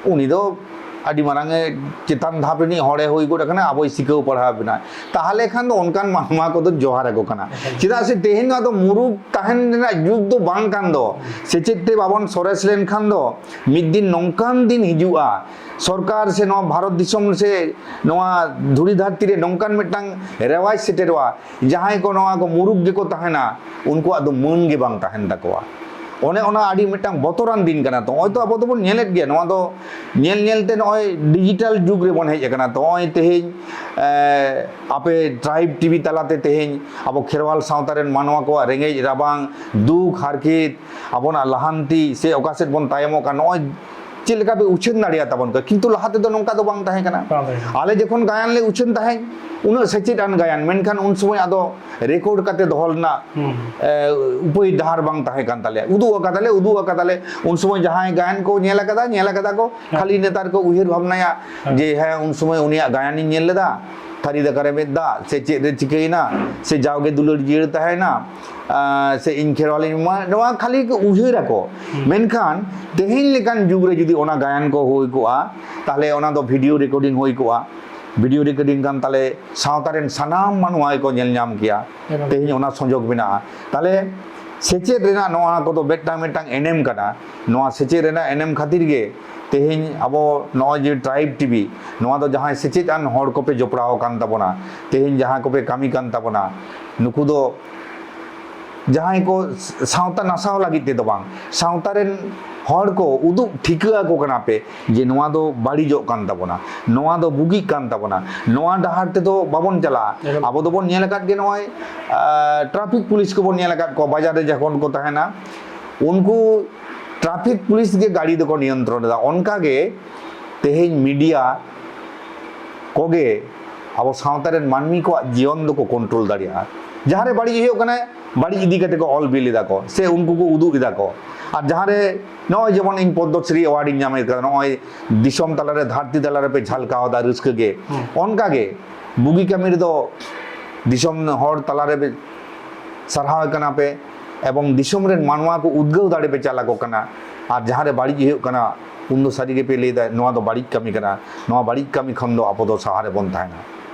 "ᱩᱱᱤ ᱫᱚ ᱟᱹᱰᱤ ᱢᱟᱨᱟᱝ ᱮ ᱪᱮᱛᱟᱱ ᱫᱷᱟᱯ ᱨᱤᱱᱤᱡ ᱦᱚᱲᱮ ᱦᱩᱭ ᱜᱚᱫ ᱟᱠᱟᱱᱟ, ᱟᱵᱚᱭ ᱥᱤᱠᱷᱟᱹᱣ ᱯᱟᱲᱦᱟᱣ ᱵᱮᱱᱟ", ᱛᱟᱦᱚᱞᱮ ᱠᱷᱟᱱ ᱫᱚ ᱚᱱᱠᱟᱱ ᱢᱟᱱᱣᱟ ᱠᱚᱫᱚ ᱡᱚᱦᱟᱨ ᱟᱠᱚ ᱠᱟᱱᱟ᱾ ᱪᱮᱫᱟᱜ ᱥᱮ ᱛᱮᱦᱮᱧ ᱫᱚ ᱟᱫᱚ ᱢᱩᱨᱩᱠ ᱛᱟᱦᱮᱱ ᱨᱮᱱᱟᱜ ᱡᱩᱜᱽ ᱫᱚ ᱵᱟᱝ ᱠᱟᱱ ᱫᱚ᱾ ᱥᱮᱪᱮᱫ ᱛᱮ ᱵᱟᱵᱚᱱ ᱥᱚᱨᱮᱥ ᱞᱮᱱᱠᱷᱟᱱ ᱫᱚ ᱢᱤᱫ ᱫᱤᱱ ᱱᱚᱝᱠᱟᱱ ᱫᱤᱱ ᱦᱤᱡᱩᱜᱼᱟ, ᱥᱚᱨᱠᱟᱨ ᱥᱮ ᱱᱚᱣᱟ ᱵᱷᱟᱨᱚᱛ ᱫᱤᱥᱚᱢ ᱥᱮ ᱱᱚᱣᱟ ᱫᱷᱩᱲᱤ ᱫᱷᱟᱹᱨᱛᱤ ᱨᱮ ᱱᱚᱝᱠᱟᱱ ᱢᱤᱫᱴᱟᱝ ᱨᱮᱣᱟᱡᱽ ᱥᱮᱴᱮᱨᱚᱜᱼᱟ, ᱡᱟᱦᱟᱸᱭ ᱠᱚ ᱱᱚᱣᱟ ᱠᱚ ᱢᱩᱨᱩᱠ ᱜᱮᱠᱚ ᱛᱟᱦᱮᱱᱟ, ᱩᱱᱠᱩᱣᱟᱜ ᱫᱚ ᱢᱟᱹᱱ ᱜᱮ ᱵᱟᱝ ᱛᱟᱦᱮᱱ ᱛᱟᱠᱚᱣᱟ᱾ ᱚᱱᱮ ᱚᱱᱟ ᱟᱹᱰᱤ ᱢᱤᱫᱴᱟᱝ ᱵᱚᱛᱚᱨᱟᱱ ᱫᱤᱱ ᱠᱟᱱᱟ᱾ ᱛᱚ, ᱱᱚᱜᱼᱚᱭ ᱛᱚ ᱟᱵᱚ ᱫᱚᱵᱚᱱ ᱧᱮᱞᱮᱫ ᱜᱮᱭᱟ, ᱱᱚᱣᱟ ᱫᱚ ᱧᱮᱞ ᱧᱮᱞ ᱛᱮ ᱱᱚᱜᱼᱚᱭ ᱰᱤᱡᱤᱴᱟᱞ ᱡᱩᱜᱽ ᱨᱮᱵᱚᱱ ᱦᱮᱡ ᱟᱠᱟᱱᱟ᱾ ᱛᱚ, ᱱᱚᱜᱼᱚᱭ ᱛᱮᱦᱮᱧ, ᱮ, ᱟᱯᱮ ᱴᱨᱟᱭᱤᱵᱽ ᱴᱤᱵᱷᱤ ᱛᱟᱞᱟᱛᱮ ᱛᱮᱦᱮᱧ ᱟᱵᱚ ᱠᱷᱮᱨᱣᱟᱞ ᱥᱟᱶᱛᱟ ᱨᱮᱱ ᱢᱟᱱᱣᱟ ᱠᱚᱣᱟᱜ ᱨᱮᱸᱜᱮᱡ ᱨᱟᱵᱟᱝ, ᱫᱩᱠ ᱦᱟᱨᱠᱮᱛ, ᱟᱵᱚᱱᱟᱜ ᱞᱟᱦᱟᱱᱛᱤ ᱥᱮ ᱚᱠᱟ ᱥᱮᱫ ᱵᱚᱱ ᱛᱟᱭᱚᱢᱚᱜ ᱠᱟᱱ, ᱱᱚᱜᱼᱚᱭ ᱪᱮᱫ ᱞᱮᱠᱟ ᱯᱮ ᱩᱪᱷᱟᱹᱱ ᱫᱟᱲᱮᱭᱟᱜ ᱛᱟᱵᱚᱱ ᱠᱟᱱᱟ, ᱠᱤᱱᱛᱩ ᱞᱟᱦᱟ ᱛᱮᱫᱚ ᱱᱚᱝᱠᱟ ᱫᱚ ᱵᱟᱝ ᱛᱟᱦᱮᱸ ᱠᱟᱱᱟ᱾ ᱵᱟᱝ ᱛᱟᱦᱮᱸ ᱠᱟᱱᱟ᱾ ᱟᱞᱮ ᱡᱚᱠᱷᱚᱱ ᱜᱟᱭᱟᱱ ᱞᱮ ᱩᱪᱷᱟᱹᱱ ᱛᱟᱦᱮᱸᱫ, ᱩᱱᱟᱹᱜ ᱥᱮᱪᱮᱫ ᱟᱱ ᱜᱟᱭᱟᱱ, ᱢᱮᱱᱠᱷᱟᱱ ᱩᱱ ᱥᱚᱢᱚᱭ ᱟᱫᱚ ᱨᱮᱠᱚᱨᱰ ᱠᱟᱛᱮ ᱫᱚᱦᱚ ᱨᱮᱱᱟᱜ, ᱦᱩᱸ᱾ ᱮ, ᱩᱯᱟᱹᱭ ᱰᱟᱦᱟᱨ ᱵᱟᱝ ᱛᱟᱦᱮᱸ ᱠᱟᱱ ᱛᱟᱞᱮᱭᱟ᱾ ᱩᱫᱩᱜ ᱟᱠᱟᱫᱟᱞᱮ, ᱩᱫᱩᱜ ᱟᱠᱟᱫᱟᱞᱮ, ᱩᱱ ᱥᱚᱢᱚᱭ ᱡᱟᱦᱟᱸᱭ ᱜᱟᱭᱟᱱ ᱠᱚ ᱧᱮᱞ ᱟᱠᱟᱫᱟ, ᱧᱮᱞ ᱟᱠᱟᱫᱟ ᱠᱚ, ᱦᱮᱸ᱾ ᱠᱷᱟᱹᱞᱤ ᱱᱮᱛᱟᱨ ᱠᱚ ᱩᱭᱦᱟᱹᱨ ᱵᱷᱟᱵᱽᱱᱟᱭᱟ, ᱦᱮᱸ᱾ ᱡᱮ, "ᱦᱮᱸ, ᱩᱱ ᱥᱚᱢᱚᱭ ᱩᱱᱤᱭᱟᱜ ᱜᱟᱭᱟᱱᱤᱧ ᱧᱮᱞ ᱞᱮᱫᱟ, ᱛᱷᱟᱹᱨᱤ ᱫᱟᱠᱟ ᱨᱮ ᱢᱮᱫ ᱫᱟᱜ, ᱥᱮ ᱪᱮᱫ ᱨᱮ ᱪᱤᱠᱟᱹᱭᱮᱱᱟ, ᱥᱮ ᱡᱟᱣᱜᱮ ᱫᱩᱞᱟᱹᱲ ᱡᱤᱭᱟᱹᱲ ᱛᱟᱦᱮᱸᱭᱮᱱᱟ, ᱟᱸ, ᱥᱮ ᱤᱧ ᱠᱷᱮᱨᱣᱟᱞᱤᱧ ᱮᱢᱟ", ᱱᱚᱣᱟ ᱠᱷᱟᱹᱞᱤ ᱠᱚ ᱩᱭᱦᱟᱹᱨ ᱟᱠᱚ᱾ ᱦᱩᱸ᱾ ᱢᱮᱱᱠᱷᱟᱱ ᱛᱮᱦᱮᱧ ᱞᱮᱠᱟᱱ ᱡᱩᱜᱽ ᱨᱮ ᱡᱩᱫᱤ ᱚᱱᱟ ᱜᱟᱭᱟᱱ ᱠᱚ ᱦᱩᱭ ᱠᱚᱜᱼᱟ, ᱛᱟᱦᱞᱮ ᱚᱱᱟ ᱫᱚ ᱵᱷᱤᱰᱤᱭᱳ ᱨᱮᱠᱚᱨᱰᱤᱝ ᱦᱩᱭ ᱠᱚᱜᱼᱟ᱾ ᱵᱷᱤᱰᱤᱭᱳ ᱨᱮᱠᱚᱨᱰᱤᱝ ᱠᱟᱱ ᱛᱟᱞᱮ ᱥᱟᱶᱛᱟ ᱨᱮᱱ ᱥᱟᱱᱟᱢ ᱢᱟᱱᱣᱟ ᱜᱮᱠᱚ ᱧᱮᱞ ᱧᱟᱢ ᱠᱮᱭᱟ᱾ ᱮᱠᱫᱚᱢ᱾ ᱛᱮᱦᱮᱧ ᱚᱱᱟ ᱥᱩᱡᱳᱜᱽ ᱢᱮᱱᱟᱜᱼᱟ᱾ ᱛᱟᱦᱞᱮ ᱥᱮᱪᱮᱫ ᱨᱮᱱᱟᱜ ᱱᱚᱣᱟ ᱠᱚᱫᱚ ᱢᱤᱫᱴᱟᱝ ᱢᱤᱫᱴᱟᱝ ᱮᱱᱮᱢ ᱠᱟᱱᱟ᱾ ᱱᱚᱣᱟ ᱥᱮᱪᱮᱫ ᱨᱮᱱᱟᱜ ᱮᱱᱮᱢ ᱠᱷᱟᱹᱛᱤᱨ ᱜᱮ ᱛᱮᱦᱮᱧ ᱟᱵᱚ ᱱᱚᱜᱼᱚᱭ ᱡᱮ ᱴᱨᱟᱭᱤᱵᱽ ᱴᱤᱵᱷᱤ, ᱱᱚᱣᱟ ᱫᱚ ᱡᱟᱦᱟᱸᱭ ᱥᱮᱪᱮᱫ ᱟᱱ ᱦᱚᱲ ᱠᱚᱯᱮ ᱡᱚᱯᱲᱟᱣ ᱟᱠᱟᱱ ᱛᱟᱵᱚᱱᱟ, ᱛᱮᱦᱮᱧ ᱡᱟᱦᱟᱸ ᱠᱚᱯᱮ ᱠᱟᱹᱢᱤ ᱠᱟᱱ ᱛᱟᱵᱚᱱᱟ, ᱱᱩᱠᱩ ᱫᱚ ᱡᱟᱦᱟᱸᱭ ᱠᱚ ᱥᱟᱶᱛᱟ ᱱᱟᱥᱟᱣ ᱞᱟᱹᱜᱤᱫ ᱛᱮᱫᱚ ᱵᱟᱝ, ᱥᱟᱶᱛᱟ ᱨᱮᱱ ᱦᱚᱲ ᱠᱚ ᱩᱫᱩᱜ ᱴᱷᱤᱠᱟᱹ ᱟᱠᱚ ᱠᱟᱱᱟ ᱯᱮ ᱡᱮ ᱱᱚᱣᱟ ᱫᱚ ᱵᱟᱹᱲᱤᱡᱚᱜ ᱠᱟᱱ ᱛᱟᱵᱚᱱᱟ, ᱱᱚᱣᱟ ᱫᱚ ᱵᱩᱜᱤᱜ ᱠᱟᱱ ᱛᱟᱵᱚᱱᱟ, ᱱᱚᱣᱟ ᱰᱟᱦᱟᱨ ᱛᱮᱫᱚ ᱵᱟᱵᱚᱱ ᱪᱟᱞᱟᱜᱼᱟ᱾ ᱮᱠᱫᱚᱢ᱾ ᱟᱵᱚ ᱫᱚᱵᱚᱱ ᱧᱮᱞ ᱟᱠᱟᱫ ᱜᱮ, ᱱᱚᱜᱼᱚᱭ, ᱟᱸ, ᱴᱨᱟᱯᱷᱤᱠ ᱯᱩᱞᱤᱥ ᱠᱚᱵᱚᱱ ᱧᱮᱞ ᱟᱠᱟᱫ ᱠᱚᱣᱟ, ᱵᱟᱡᱟᱨ ᱨᱮ ᱡᱚᱠᱷᱚᱱ ᱠᱚ ᱛᱟᱦᱮᱱᱟ, ᱩᱱᱠᱩ ᱴᱨᱟᱯᱷᱤᱠ ᱯᱩᱞᱤᱥ ᱜᱮ ᱜᱟᱹᱰᱤ ᱫᱚᱠᱚ ᱱᱤᱭᱚᱱᱛᱨᱚᱱ ᱮᱫᱟ᱾ ᱚᱱᱠᱟ ᱜᱮ ᱛᱮᱦᱮᱧ ᱢᱤᱰᱤᱭᱟ ᱠᱚᱜᱮ ᱟᱵᱚ ᱥᱟᱶᱛᱟ ᱨᱮᱱ ᱢᱟᱹᱱᱢᱤ ᱠᱚᱣᱟᱜ ᱡᱤᱭᱚᱱ ᱫᱚᱠᱚ ᱠᱚᱱᱴᱨᱳᱞ ᱫᱟᱲᱮᱭᱟᱜᱼᱟ᱾ ᱡᱟᱦᱟᱸ ᱨᱮ ᱵᱟᱹᱲᱤᱡ ᱦᱩᱭᱩᱜ ᱠᱟᱱᱟ, ᱵᱟᱹᱲᱤᱡ ᱤᱫᱤ ᱠᱟᱛᱮ ᱠᱚ ᱚᱞ ᱵᱤᱞ ᱮᱫᱟ ᱠᱚ, ᱥᱮ ᱩᱱᱠᱩ ᱠᱚ ᱩᱫᱩᱜ ᱮᱫᱟ ᱠᱚ᱾ ᱟᱨ ᱡᱟᱦᱟᱸ ᱨᱮ ᱱᱚᱜᱼᱚᱭ ᱡᱮᱢᱚᱱ ᱤᱧ ᱯᱚᱫᱽᱢᱚᱥᱨᱤ ᱮᱣᱟᱨᱰ ᱤᱧ ᱧᱟᱢ ᱠᱟᱫᱟ, ᱱᱚᱜᱼᱚᱭ ᱫᱤᱥᱚᱢ ᱛᱟᱞᱟᱨᱮ, ᱫᱷᱟᱹᱨᱛᱤ ᱛᱟᱞᱟᱨᱮ ᱯᱮ ᱡᱷᱟᱞᱠᱟᱣ ᱮᱫᱟ ᱨᱟᱹᱥᱠᱟᱹ ᱜᱮ, ᱦᱩᱸ᱾ ᱚᱱᱠᱟ ᱜᱮ ᱵᱩᱜᱤ ᱠᱟᱹᱢᱤ ᱨᱮᱫᱚ ᱫᱤᱥᱚᱢ ᱦᱚᱲ ᱛᱟᱞᱟᱨᱮ ᱯᱮ ᱥᱟᱨᱦᱟᱣ ᱠᱟᱱᱟ ᱯᱮ, ᱮᱵᱚᱝ ᱫᱤᱥᱚᱢ ᱨᱮᱱ ᱢᱟᱱᱣᱟ ᱠᱚ ᱩᱫᱽᱜᱟᱹᱣ ᱫᱟᱲᱮ ᱯᱮ ᱪᱟᱞ ᱟᱠᱚ ᱠᱟᱱᱟ᱾ ᱟᱨ ᱡᱟᱦᱟᱸ ᱨᱮ ᱵᱟᱹᱲᱤᱡ ᱦᱩᱭᱩᱜ ᱠᱟᱱᱟ, ᱩᱱ ᱫᱚ ᱥᱟᱹᱨᱤ ᱜᱮᱯᱮ ᱞᱟᱹᱭ ᱮᱫᱟ, ᱱᱚᱣᱟ ᱫᱚ ᱵᱟᱹᱲᱤᱡ ᱠᱟᱹᱢᱤ ᱠᱟᱱᱟ, ᱱᱚᱣᱟ ᱵᱟᱹᱲᱤᱡ ᱠᱟᱹᱢᱤ ᱠᱷᱚᱱ ᱫᱚ ᱟᱵᱚ ᱫᱚ ᱥᱟᱦᱟ ᱨᱮᱵᱚᱱ ᱛᱟᱦᱮᱱᱟ᱾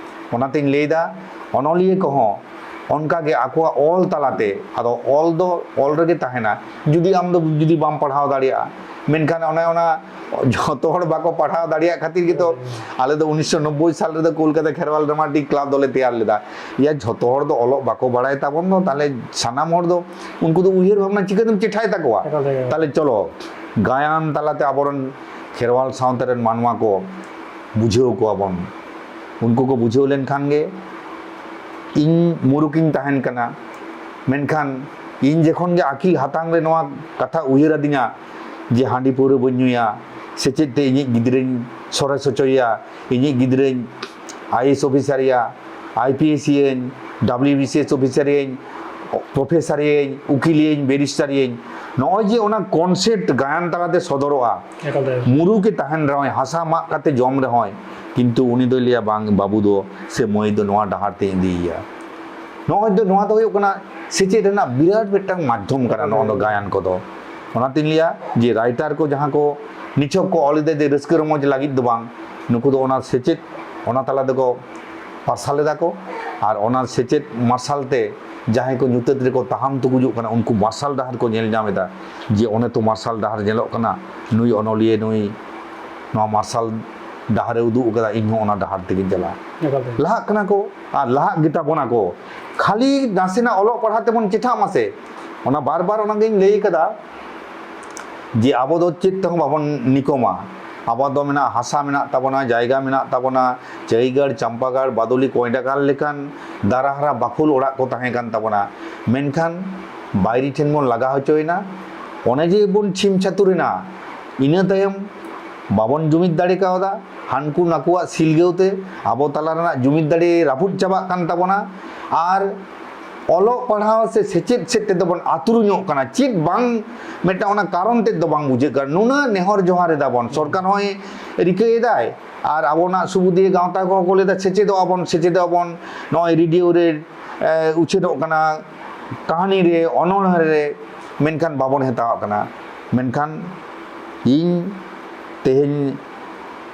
ᱚᱱᱟᱛᱤᱧ ᱞᱟᱹᱭ ᱮᱫᱟ, ᱚᱱᱚᱞᱤᱭᱟᱹ ᱠᱚᱦᱚᱸ ᱚᱱᱠᱟ ᱜᱮ ᱟᱠᱚᱣᱟᱜ ᱚᱞ ᱛᱟᱞᱟᱛᱮ, ᱟᱫᱚ ᱚᱞ ᱫᱚ ᱚᱞ ᱨᱮᱜᱮ ᱛᱟᱦᱮᱱᱟ᱾ ᱡᱩᱫᱤ ᱟᱢ ᱫᱚ ᱡᱩᱫᱤ ᱵᱟᱢ ᱯᱟᱲᱦᱟᱣ ᱫᱟᱲᱮᱭᱟᱜᱼᱟ, ᱢᱮᱱᱠᱷᱟᱱ ᱚᱱᱮ ᱚᱱᱟ ᱡᱷᱚᱛᱚ ᱦᱚᱲ ᱵᱟᱠᱚ ᱯᱟᱲᱦᱟᱣ ᱫᱟᱲᱮᱭᱟᱜ ᱠᱷᱟᱹᱛᱤᱨ ᱜᱮᱛᱚ ᱟᱞᱮ ᱫᱚ ᱩᱱᱤᱥᱥᱚ ᱱᱚᱵᱵᱳᱭ ᱥᱟᱞ ᱨᱮᱫᱚ ᱠᱳᱞᱠᱟᱛᱟ ᱠᱷᱮᱨᱣᱟᱞ ᱰᱨᱟᱢᱟᱴᱤᱠ ᱠᱞᱟᱵᱽ ᱫᱚᱞᱮ ᱛᱮᱭᱟᱨ ᱞᱮᱫᱟ᱾ ᱭᱟ, ᱡᱷᱚᱛᱚ ᱦᱚᱲ ᱫᱚ ᱚᱞᱚᱜ ᱵᱟᱠᱚ ᱵᱟᱲᱟᱭ ᱛᱟᱵᱚᱱ ᱫᱚ, ᱛᱟᱦᱞᱮ ᱥᱟᱱᱟᱢ ᱦᱚᱲ ᱫᱚ ᱩᱱᱠᱩ ᱫᱚ ᱩᱭᱦᱟᱹᱨ ᱵᱷᱟᱵᱽᱱᱟ ᱪᱤᱠᱟᱹᱛᱮᱢ ᱪᱮᱴᱷᱟᱭ ᱛᱟᱠᱚᱣᱟ? ᱮᱠᱟᱞ ᱛᱮᱜᱮ᱾ ᱛᱟᱦᱞᱮ ᱪᱚᱞᱚ, ᱜᱟᱭᱟᱱ ᱛᱟᱞᱟᱛᱮ ᱟᱵᱚᱨᱮᱱ ᱠᱷᱮᱨᱣᱟᱞ ᱥᱟᱶᱛᱟ ᱨᱮᱱ ᱢᱟᱱᱣᱟ ᱠᱚ ᱵᱩᱡᱷᱟᱹᱣ ᱠᱚᱣᱟ ᱵᱚᱱ᱾ ᱩᱱᱠᱩ ᱠᱚ ᱵᱩᱡᱷᱟᱹᱣ ᱞᱮᱱᱠᱷᱟᱱ ᱜᱮ ᱤᱧ ᱢᱩᱨᱩᱠᱤᱧ ᱛᱟᱦᱮᱱ ᱠᱟᱱᱟ᱾ ᱢᱮᱱᱠᱷᱟᱱ ᱤᱧ ᱡᱚᱠᱷᱚᱱ ᱜᱮ ᱟᱹᱠᱤᱞ ᱦᱟᱛᱟᱝ ᱨᱮ ᱱᱚᱣᱟ ᱠᱟᱛᱷᱟ ᱩᱭᱦᱟᱹᱨ ᱟᱹᱫᱤᱧᱟ ᱡᱮ ᱦᱟᱺᱰᱤ ᱯᱟᱹᱣᱨᱟᱹ ᱵᱟᱹᱧ ᱧᱩᱭᱟ, ᱥᱮᱪᱮᱫ ᱛᱮ ᱤᱧᱤᱡ ᱜᱤᱫᱽᱨᱟᱹᱧ ᱥᱚᱨᱮᱥ ᱦᱚᱪᱚᱭᱮᱭᱟ, ᱤᱧᱤᱡ ᱜᱤᱫᱽᱨᱟᱹᱧ ᱟᱭ ᱮ ᱮᱥ ᱚᱯᱷᱤᱥᱟᱨᱮᱭᱟ, ᱟᱭ ᱯᱤ ᱮᱥ ᱤᱭᱟᱹᱧ, ᱰᱟᱵᱽᱞᱤᱭᱩ ᱵᱤ ᱥᱤ ᱮᱥ ᱚᱯᱷᱤᱥᱟᱨᱤᱭᱟᱹᱧ, ᱯᱨᱚᱯᱷᱮᱥᱟᱨᱤᱭᱟᱹᱧ, ᱩᱠᱤᱞᱤᱭᱟᱹᱧ, ᱵᱮᱨᱤᱥᱴᱟᱨᱤᱭᱟᱹᱧ, ᱱᱚᱜᱼᱚᱭ ᱡᱮ ᱚᱱᱟ ᱠᱚᱱᱥᱮᱯᱴ ᱜᱟᱭᱟᱱ ᱛᱟᱞᱟᱛᱮ ᱥᱚᱫᱚᱨᱚᱜᱼᱟ, ᱮᱠᱟᱞ ᱛᱮ᱾ ᱢᱩᱨᱩᱠᱮ ᱛᱟᱦᱮᱱ ᱨᱮᱦᱚᱸᱭ, ᱦᱟᱥᱟ ᱢᱟᱜ ᱠᱟᱛᱮ ᱡᱚᱢ ᱨᱮᱦᱚᱸᱭ, ᱠᱤᱱᱛᱩ ᱩᱱᱤ ᱫᱚᱭ ᱞᱟᱹᱭᱟ, "ᱵᱟᱝ, ᱵᱟᱹᱵᱩ ᱫᱚ ᱥᱮ ᱢᱟᱹᱭ ᱫᱚ ᱱᱚᱣᱟ ᱰᱟᱦᱟᱨ ᱛᱮ ᱤᱫᱤᱭᱮᱭᱟ᱾" ᱱᱚᱜᱼᱚᱭ ᱫᱚ, ᱱᱚᱣᱟ ᱫᱚ ᱦᱩᱭᱩᱜ ᱠᱟᱱᱟ ᱥᱮᱪᱮᱫ ᱨᱮᱱᱟᱜ ᱵᱤᱨᱟᱴ ᱢᱤᱫᱴᱟᱝ ᱢᱟᱫᱽᱫᱷᱚᱢ ᱠᱟᱱᱟ ᱱᱚᱜᱼᱚᱭ ᱫᱚ ᱜᱟᱭᱟᱱ ᱠᱚᱫᱚ᱾ ᱚᱱᱟᱛᱤᱧ ᱞᱟᱹᱭᱟ ᱡᱮ ᱨᱟᱭᱴᱟᱨ ᱠᱚ ᱡᱟᱦᱟᱸ ᱠᱚ ᱱᱤᱪᱷᱚᱠ ᱠᱚ ᱚᱞ ᱮᱫᱟ ᱡᱮ ᱨᱟᱹᱥᱠᱟᱹ ᱨᱚᱢᱚᱡᱽ ᱞᱟᱹᱜᱤᱫ ᱫᱚ ᱵᱟᱝ, ᱱᱩᱠᱩ ᱫᱚ ᱚᱱᱟ ᱥᱮᱪᱮᱫ, ᱚᱱᱟ ᱛᱟᱞᱟ ᱛᱮᱠᱚ ᱯᱟᱨᱥᱟᱞ ᱮᱫᱟ ᱠᱚ᱾ ᱟᱨ ᱚᱱᱟ ᱥᱮᱪᱮᱫ ᱢᱟᱨᱥᱟᱞ ᱛᱮ ᱡᱟᱦᱟᱸᱭ ᱠᱚ ᱧᱩᱛᱟᱹᱛ ᱨᱮᱠᱚ ᱛᱟᱦᱟᱢ ᱛᱩᱠᱩᱡᱚᱜ ᱠᱟᱱᱟ, ᱩᱱᱠᱩ ᱢᱟᱨᱥᱟᱞ ᱰᱟᱦᱟᱨ ᱠᱚ ᱧᱮᱞ ᱧᱟᱢ ᱮᱫᱟ ᱡᱮ ᱚᱱᱮ ᱛᱚ ᱢᱟᱨᱥᱟᱞ ᱰᱟᱦᱟᱨ ᱧᱮᱞᱚᱜ ᱠᱟᱱᱟ, ᱱᱩᱭ ᱚᱱᱚᱞᱤᱭᱟᱹ ᱱᱩᱭ ᱱᱚᱣᱟ ᱢᱟᱨᱥᱟᱞ ᱰᱟᱦᱟᱨᱮ ᱩᱫᱩᱜ ᱟᱠᱟᱫᱟ, ᱤᱧ ᱦᱚᱸ ᱚᱱᱟ ᱰᱟᱦᱟᱨ ᱛᱮᱜᱮᱧ ᱪᱟᱞᱟᱜᱼᱟ᱾ ᱮᱠᱟᱞ ᱛᱮ᱾ ᱞᱟᱦᱟᱜ ᱠᱟᱱᱟ ᱠᱚ ᱟᱨ ᱞᱟᱦᱟᱜ ᱜᱮᱛᱟ ᱵᱚᱱᱟ ᱠᱚ᱾ ᱠᱷᱟᱹᱞᱤ ᱱᱟᱥᱮᱱᱟᱜ ᱚᱞᱚᱜ ᱯᱟᱲᱦᱟᱜ ᱛᱮᱵᱚᱱ ᱪᱮᱴᱷᱟᱜ ᱢᱟᱥᱮ, ᱚᱱᱟ ᱵᱟᱨ ᱵᱟᱨ ᱚᱱᱟᱜᱤᱧ ᱞᱟᱹᱭ ᱠᱟᱫᱟ ᱡᱮ ᱟᱵᱚ ᱫᱚ ᱪᱮᱫ ᱛᱮᱦᱚᱸ ᱵᱟᱵᱚᱱ ᱱᱤᱠᱚᱢᱟ᱾ ᱟᱵᱚ ᱫᱚ ᱢᱮᱱᱟᱜᱼᱟ, ᱦᱟᱥᱟ ᱢᱮᱱᱟᱜ ᱛᱟᱵᱚᱱᱟ, ᱡᱟᱭᱜᱟ ᱢᱮᱱᱟᱜ ᱛᱟᱵᱚᱱᱟ, ᱪᱟᱹᱭᱜᱟᱲ, ᱪᱟᱢᱯᱟᱜᱟᱲ, ᱵᱟᱫᱚᱞᱤ, ᱠᱚᱭᱰᱟᱜᱟᱲ ᱞᱮᱠᱟᱱ ᱫᱟᱨᱟ ᱦᱟᱨᱟ ᱵᱟᱠᱷᱳᱞ ᱚᱲᱟᱜ ᱠᱚ ᱛᱟᱦᱮᱸ ᱠᱟᱱ ᱛᱟᱵᱚᱱᱟ᱾ ᱢᱮᱱᱠᱷᱟᱱ ᱵᱟᱭᱨᱤ ᱴᱷᱮᱱ ᱵᱚᱱ ᱞᱟᱜᱟ ᱦᱚᱪᱚᱭᱮᱱᱟ᱾ ᱚᱱᱮ ᱡᱮ ᱵᱚᱱ ᱪᱷᱤᱢ ᱪᱷᱟᱹᱛᱩᱨ ᱮᱱᱟ, ᱤᱱᱟᱹ ᱛᱟᱭᱚᱢ ᱵᱟᱵᱚᱱ ᱡᱩᱢᱤᱫ ᱫᱟᱲᱮ ᱠᱟᱣᱫᱟ᱾ ᱦᱟᱱᱠᱩ ᱱᱟᱠᱩᱣᱟᱜ ᱥᱤᱞᱜᱟᱹᱣ ᱛᱮ ᱟᱵᱚ ᱛᱟᱞᱟ ᱨᱮᱱᱟᱜ ᱡᱩᱢᱤᱫ ᱫᱟᱲᱮ ᱨᱟᱹᱯᱩᱫ ᱪᱟᱵᱟᱜ ᱠᱟᱱ ᱛᱟᱵᱚᱱᱟ᱾ ᱟᱨ ᱚᱞᱚᱜ ᱯᱟᱲᱦᱟᱣ ᱥᱮ ᱥᱮᱪᱮᱫ ᱥᱮᱫ ᱛᱮᱫᱚ ᱵᱚᱱ ᱟᱹᱛᱩᱨᱩᱧᱚᱜ ᱠᱟᱱᱟ᱾ ᱪᱮᱫ ᱵᱟᱝ, ᱢᱤᱫᱴᱟᱝ ᱚᱱᱟ ᱠᱟᱨᱚᱱ ᱛᱮᱫ ᱫᱚ ᱵᱟᱝ ᱵᱩᱡᱷᱟᱹᱜ ᱠᱟᱱᱟ᱾ ᱱᱩᱱᱟᱹᱜ ᱱᱮᱦᱚᱨ ᱡᱚᱦᱟᱨ ᱮᱫᱟ ᱵᱚᱱ, ᱥᱚᱨᱠᱟᱨ ᱦᱚᱸᱭ ᱨᱤᱠᱟᱹᱭᱮᱫᱟᱭ, ᱟᱨ ᱟᱵᱚᱱᱟᱜ ᱥᱩᱵᱩᱫᱤᱭᱟᱹ ᱜᱟᱶᱛᱟ ᱠᱚᱦᱚᱸ ᱠᱚ ᱞᱟᱹᱭᱫᱟ, ᱥᱮᱪᱮᱫᱚᱜ ᱟᱵᱚᱱ, ᱥᱮᱪᱮᱫᱚᱜ ᱟᱵᱚᱱ, ᱱᱚᱜᱼᱚᱭ ᱨᱮᱰᱤᱭᱳ ᱨᱮ, ᱮ, ᱩᱪᱷᱟᱹᱱᱚᱜ ᱠᱟᱱᱟ, ᱠᱟᱹᱦᱱᱤ ᱨᱮ, ᱚᱱᱚᱬᱦᱮ ᱨᱮ, ᱢᱮᱱᱠᱷᱟᱱ ᱵᱟᱵᱚᱱ ᱦᱟᱛᱟᱣᱟᱜ ᱠᱟᱱᱟ᱾ ᱢᱮᱱᱠᱷᱟᱱ ᱤᱧ ᱛᱮᱦᱮᱧ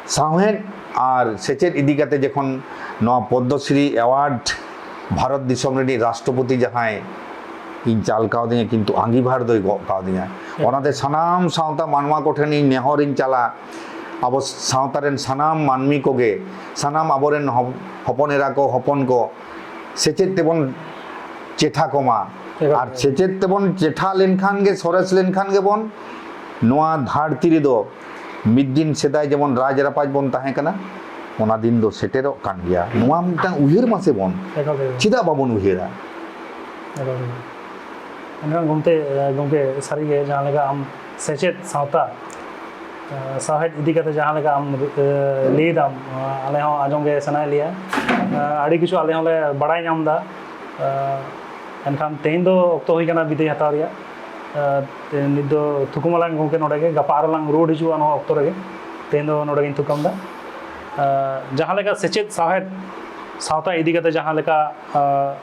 ᱥᱟᱶᱦᱮᱫ ᱟᱨ ᱥᱮᱪᱮᱫ ᱤᱫᱤ ᱠᱟᱛᱮ ᱡᱚᱠᱷᱚᱱ ᱱᱚᱣᱟ ᱯᱚᱫᱽᱢᱚᱥᱨᱤ ᱮᱣᱟᱨᱰ ᱵᱷᱟᱨᱚᱛ ᱫᱤᱥᱚᱢ ᱨᱤᱱᱤᱡ ᱨᱟᱥᱴᱨᱚᱯᱚᱛᱤ ᱡᱟᱦᱟᱸᱭ ᱤᱧ ᱪᱟᱞ ᱠᱟᱣᱫᱤᱧᱟ, ᱠᱤᱱᱛᱩ ᱟᱸᱜᱤᱵᱷᱟᱨ ᱫᱚᱭ ᱜᱚᱜ ᱠᱟᱣᱫᱤᱧᱟ᱾ ᱦᱮᱸ᱾ ᱚᱱᱟᱛᱮ ᱥᱟᱱᱟᱢ ᱥᱟᱶᱛᱟ ᱢᱟᱱᱣᱟ ᱠᱚᱴᱷᱮᱱ ᱤᱧ ᱱᱮᱦᱚᱨᱤᱧ ᱪᱟᱞᱟ, ᱟᱵᱚ ᱥᱟᱶᱛᱟ ᱨᱮᱱ ᱥᱟᱱᱟᱢ ᱢᱟᱹᱱᱢᱤ ᱠᱚᱜᱮ, ᱥᱟᱱᱟᱢ ᱟᱵᱚᱨᱮᱱ ᱦᱚᱯ-, ᱦᱚᱯᱚᱱ ᱮᱨᱟ ᱠᱚ, ᱦᱚᱯᱚᱱ ᱠᱚ, ᱥᱮᱪᱮᱫ ᱛᱮᱵᱚᱱ ᱪᱮᱴᱷᱟ ᱠᱚᱢᱟ᱾ ᱮᱠᱟᱞ᱾ ᱟᱨ ᱥᱮᱪᱮᱫ ᱛᱮᱵᱚᱱ ᱪᱮᱴᱷᱟ ᱞᱮᱱᱠᱷᱟᱱ ᱜᱮ, ᱥᱚᱨᱮᱥ ᱞᱮᱱᱠᱷᱟᱱ ᱜᱮᱵᱚᱱ, ᱱᱚᱣᱟ ᱫᱷᱟᱹᱨᱛᱤ ᱨᱮᱫᱚ ᱢᱤᱫ ᱫᱤᱱ ᱥᱮᱫᱟᱭ ᱡᱮᱢᱚᱱ ᱨᱟᱡᱽ ᱨᱟᱯᱟᱡᱽ ᱵᱚᱱ ᱛᱟᱦᱮᱸ ᱠᱟᱱᱟ, ᱚᱱᱟ ᱫᱤᱱ ᱫᱚ ᱥᱮᱴᱮᱨᱚᱜ ᱠᱟᱱ ᱜᱮᱭᱟ᱾ ᱱᱚᱣᱟ ᱢᱤᱫᱴᱟᱝ ᱩᱭᱦᱟᱹᱨ ᱢᱟᱥᱮ ᱵᱚᱱ᱾ ᱮᱠᱟᱞ, ᱮᱠᱟᱞ᱾ ᱪᱮᱫᱟᱜ ᱵᱟᱵᱚᱱ ᱩᱭᱦᱟᱹᱨᱟ? ᱮᱠᱟᱞ, ᱮᱠᱟᱞ᱾ ᱮᱱᱠᱷᱟᱱ ᱜᱚᱢᱛᱮ, ᱜᱚᱢᱠᱮ, ᱥᱟᱹᱨᱤᱜᱮ ᱡᱟᱦᱟᱸ ᱞᱮᱠᱟ ᱟᱢ ᱥᱮᱪᱮᱫ ᱥᱟᱶᱛᱟ, ᱥᱟᱶᱦᱮᱫ ᱤᱫᱤ ᱠᱟᱛᱮ ᱡᱟᱦᱟᱸ ᱞᱮᱠᱟ ᱟᱢ ᱞᱟᱹᱭ ᱫᱟᱢ, ᱟᱞᱮ ᱦᱚᱸ ᱟᱸᱡᱚᱢ ᱜᱮ ᱥᱟᱱᱟᱭᱮᱫ ᱞᱮᱭᱟ᱾ ᱟᱹᱰᱤ ᱠᱤᱪᱷᱩ ᱟᱞᱮ ᱦᱚᱸᱞᱮ ᱵᱟᱲᱟᱭ ᱧᱟᱢ ᱮᱫᱟ᱾ ᱮᱱᱠᱷᱟᱱ ᱛᱮᱦᱮᱧ ᱫᱚ ᱚᱠᱛᱚ ᱦᱩᱭ ᱠᱟᱱᱟ ᱵᱤᱫᱟᱹᱭ ᱦᱟᱛᱟᱣ ᱨᱮᱭᱟᱜ᱾ ᱱᱤᱛ ᱫᱚ ᱛᱷᱩᱠᱩᱢ ᱟᱞᱟᱝ ᱜᱚᱢᱠᱮ ᱱᱚᱰᱮ ᱜᱮ, ᱜᱟᱯᱟ ᱟᱨᱚ ᱞᱟᱝ ᱨᱩᱣᱟᱹᱲ ᱦᱤᱡᱩᱜᱼᱟ ᱱᱚᱣᱟ ᱚᱠᱛᱚ ᱨᱮᱜᱮ᱾ ᱛᱮᱦᱮᱧ ᱫᱚ ᱱᱚᱰᱮ ᱜᱤᱧ ᱛᱷᱩᱠᱟᱹᱢ ᱮᱫᱟ᱾ ᱡᱟᱦᱟᱸ ᱞᱮᱠᱟ ᱥᱮᱪᱮᱫ ᱥᱟᱶᱦᱮᱫ ᱥᱟᱶᱛᱟ ᱤᱫᱤ ᱠᱟᱛᱮ ᱡᱟᱦᱟᱸ ᱞᱮᱠᱟ, ᱟᱸ,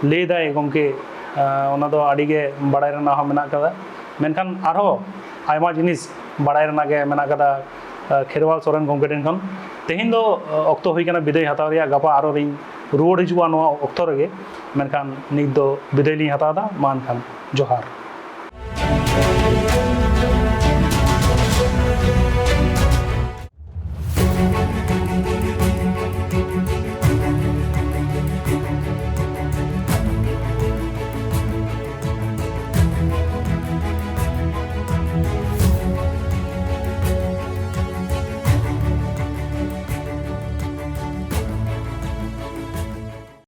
ᱞᱟᱹᱭ ᱫᱟᱭ ᱜᱚᱢᱠᱮ, ᱟᱸ, ᱚᱱᱟ ᱫᱚ ᱟᱹᱰᱤ ᱜᱮ ᱵᱟᱲᱟᱭ ᱨᱮᱱᱟᱜ ᱦᱚᱸ ᱢᱮᱱᱟᱜ ᱠᱟᱫᱟ᱾ ᱢᱮᱱᱠᱷᱟᱱ ᱟᱨᱦᱚᱸ ᱟᱭᱢᱟ ᱡᱤᱱᱤᱥ ᱵᱟᱲᱟᱭ ᱨᱮᱱᱟᱜ ᱜᱮ ᱢᱮᱱᱟᱜ ᱠᱟᱫᱟ, ᱟᱸ, ᱠᱷᱮᱨᱣᱟᱞ ᱥᱚᱨᱮᱱ ᱜᱚᱢᱠᱮ ᱴᱷᱮᱱ ᱠᱷᱚᱱ᱾ ᱛᱮᱦᱮᱧ ᱫᱚ, ᱟᱸ, ᱚᱠᱛᱚ ᱦᱩᱭ ᱠᱟᱱᱟ ᱵᱤᱫᱟᱹᱭ ᱦᱟᱛᱟᱣ ᱨᱮᱭᱟᱜ, ᱜᱟᱯᱟ ᱟᱨᱚ ᱞᱤᱧ ᱨᱩᱣᱟᱹᱲ ᱦᱤᱡᱩᱜᱼᱟ ᱱᱚᱣᱟ ᱚᱠᱛᱚ ᱨᱮᱜᱮ᱾ ᱢᱮᱱᱠᱷᱟᱱ ᱱᱤᱛ ᱫᱚ ᱵᱤᱫᱟᱹᱭ ᱞᱤᱧ ᱦᱟᱛᱟᱣ ᱮᱫᱟ᱾ ᱢᱟ ᱮᱱᱠᱷᱟᱱ ᱡᱚᱦᱟᱨ᱾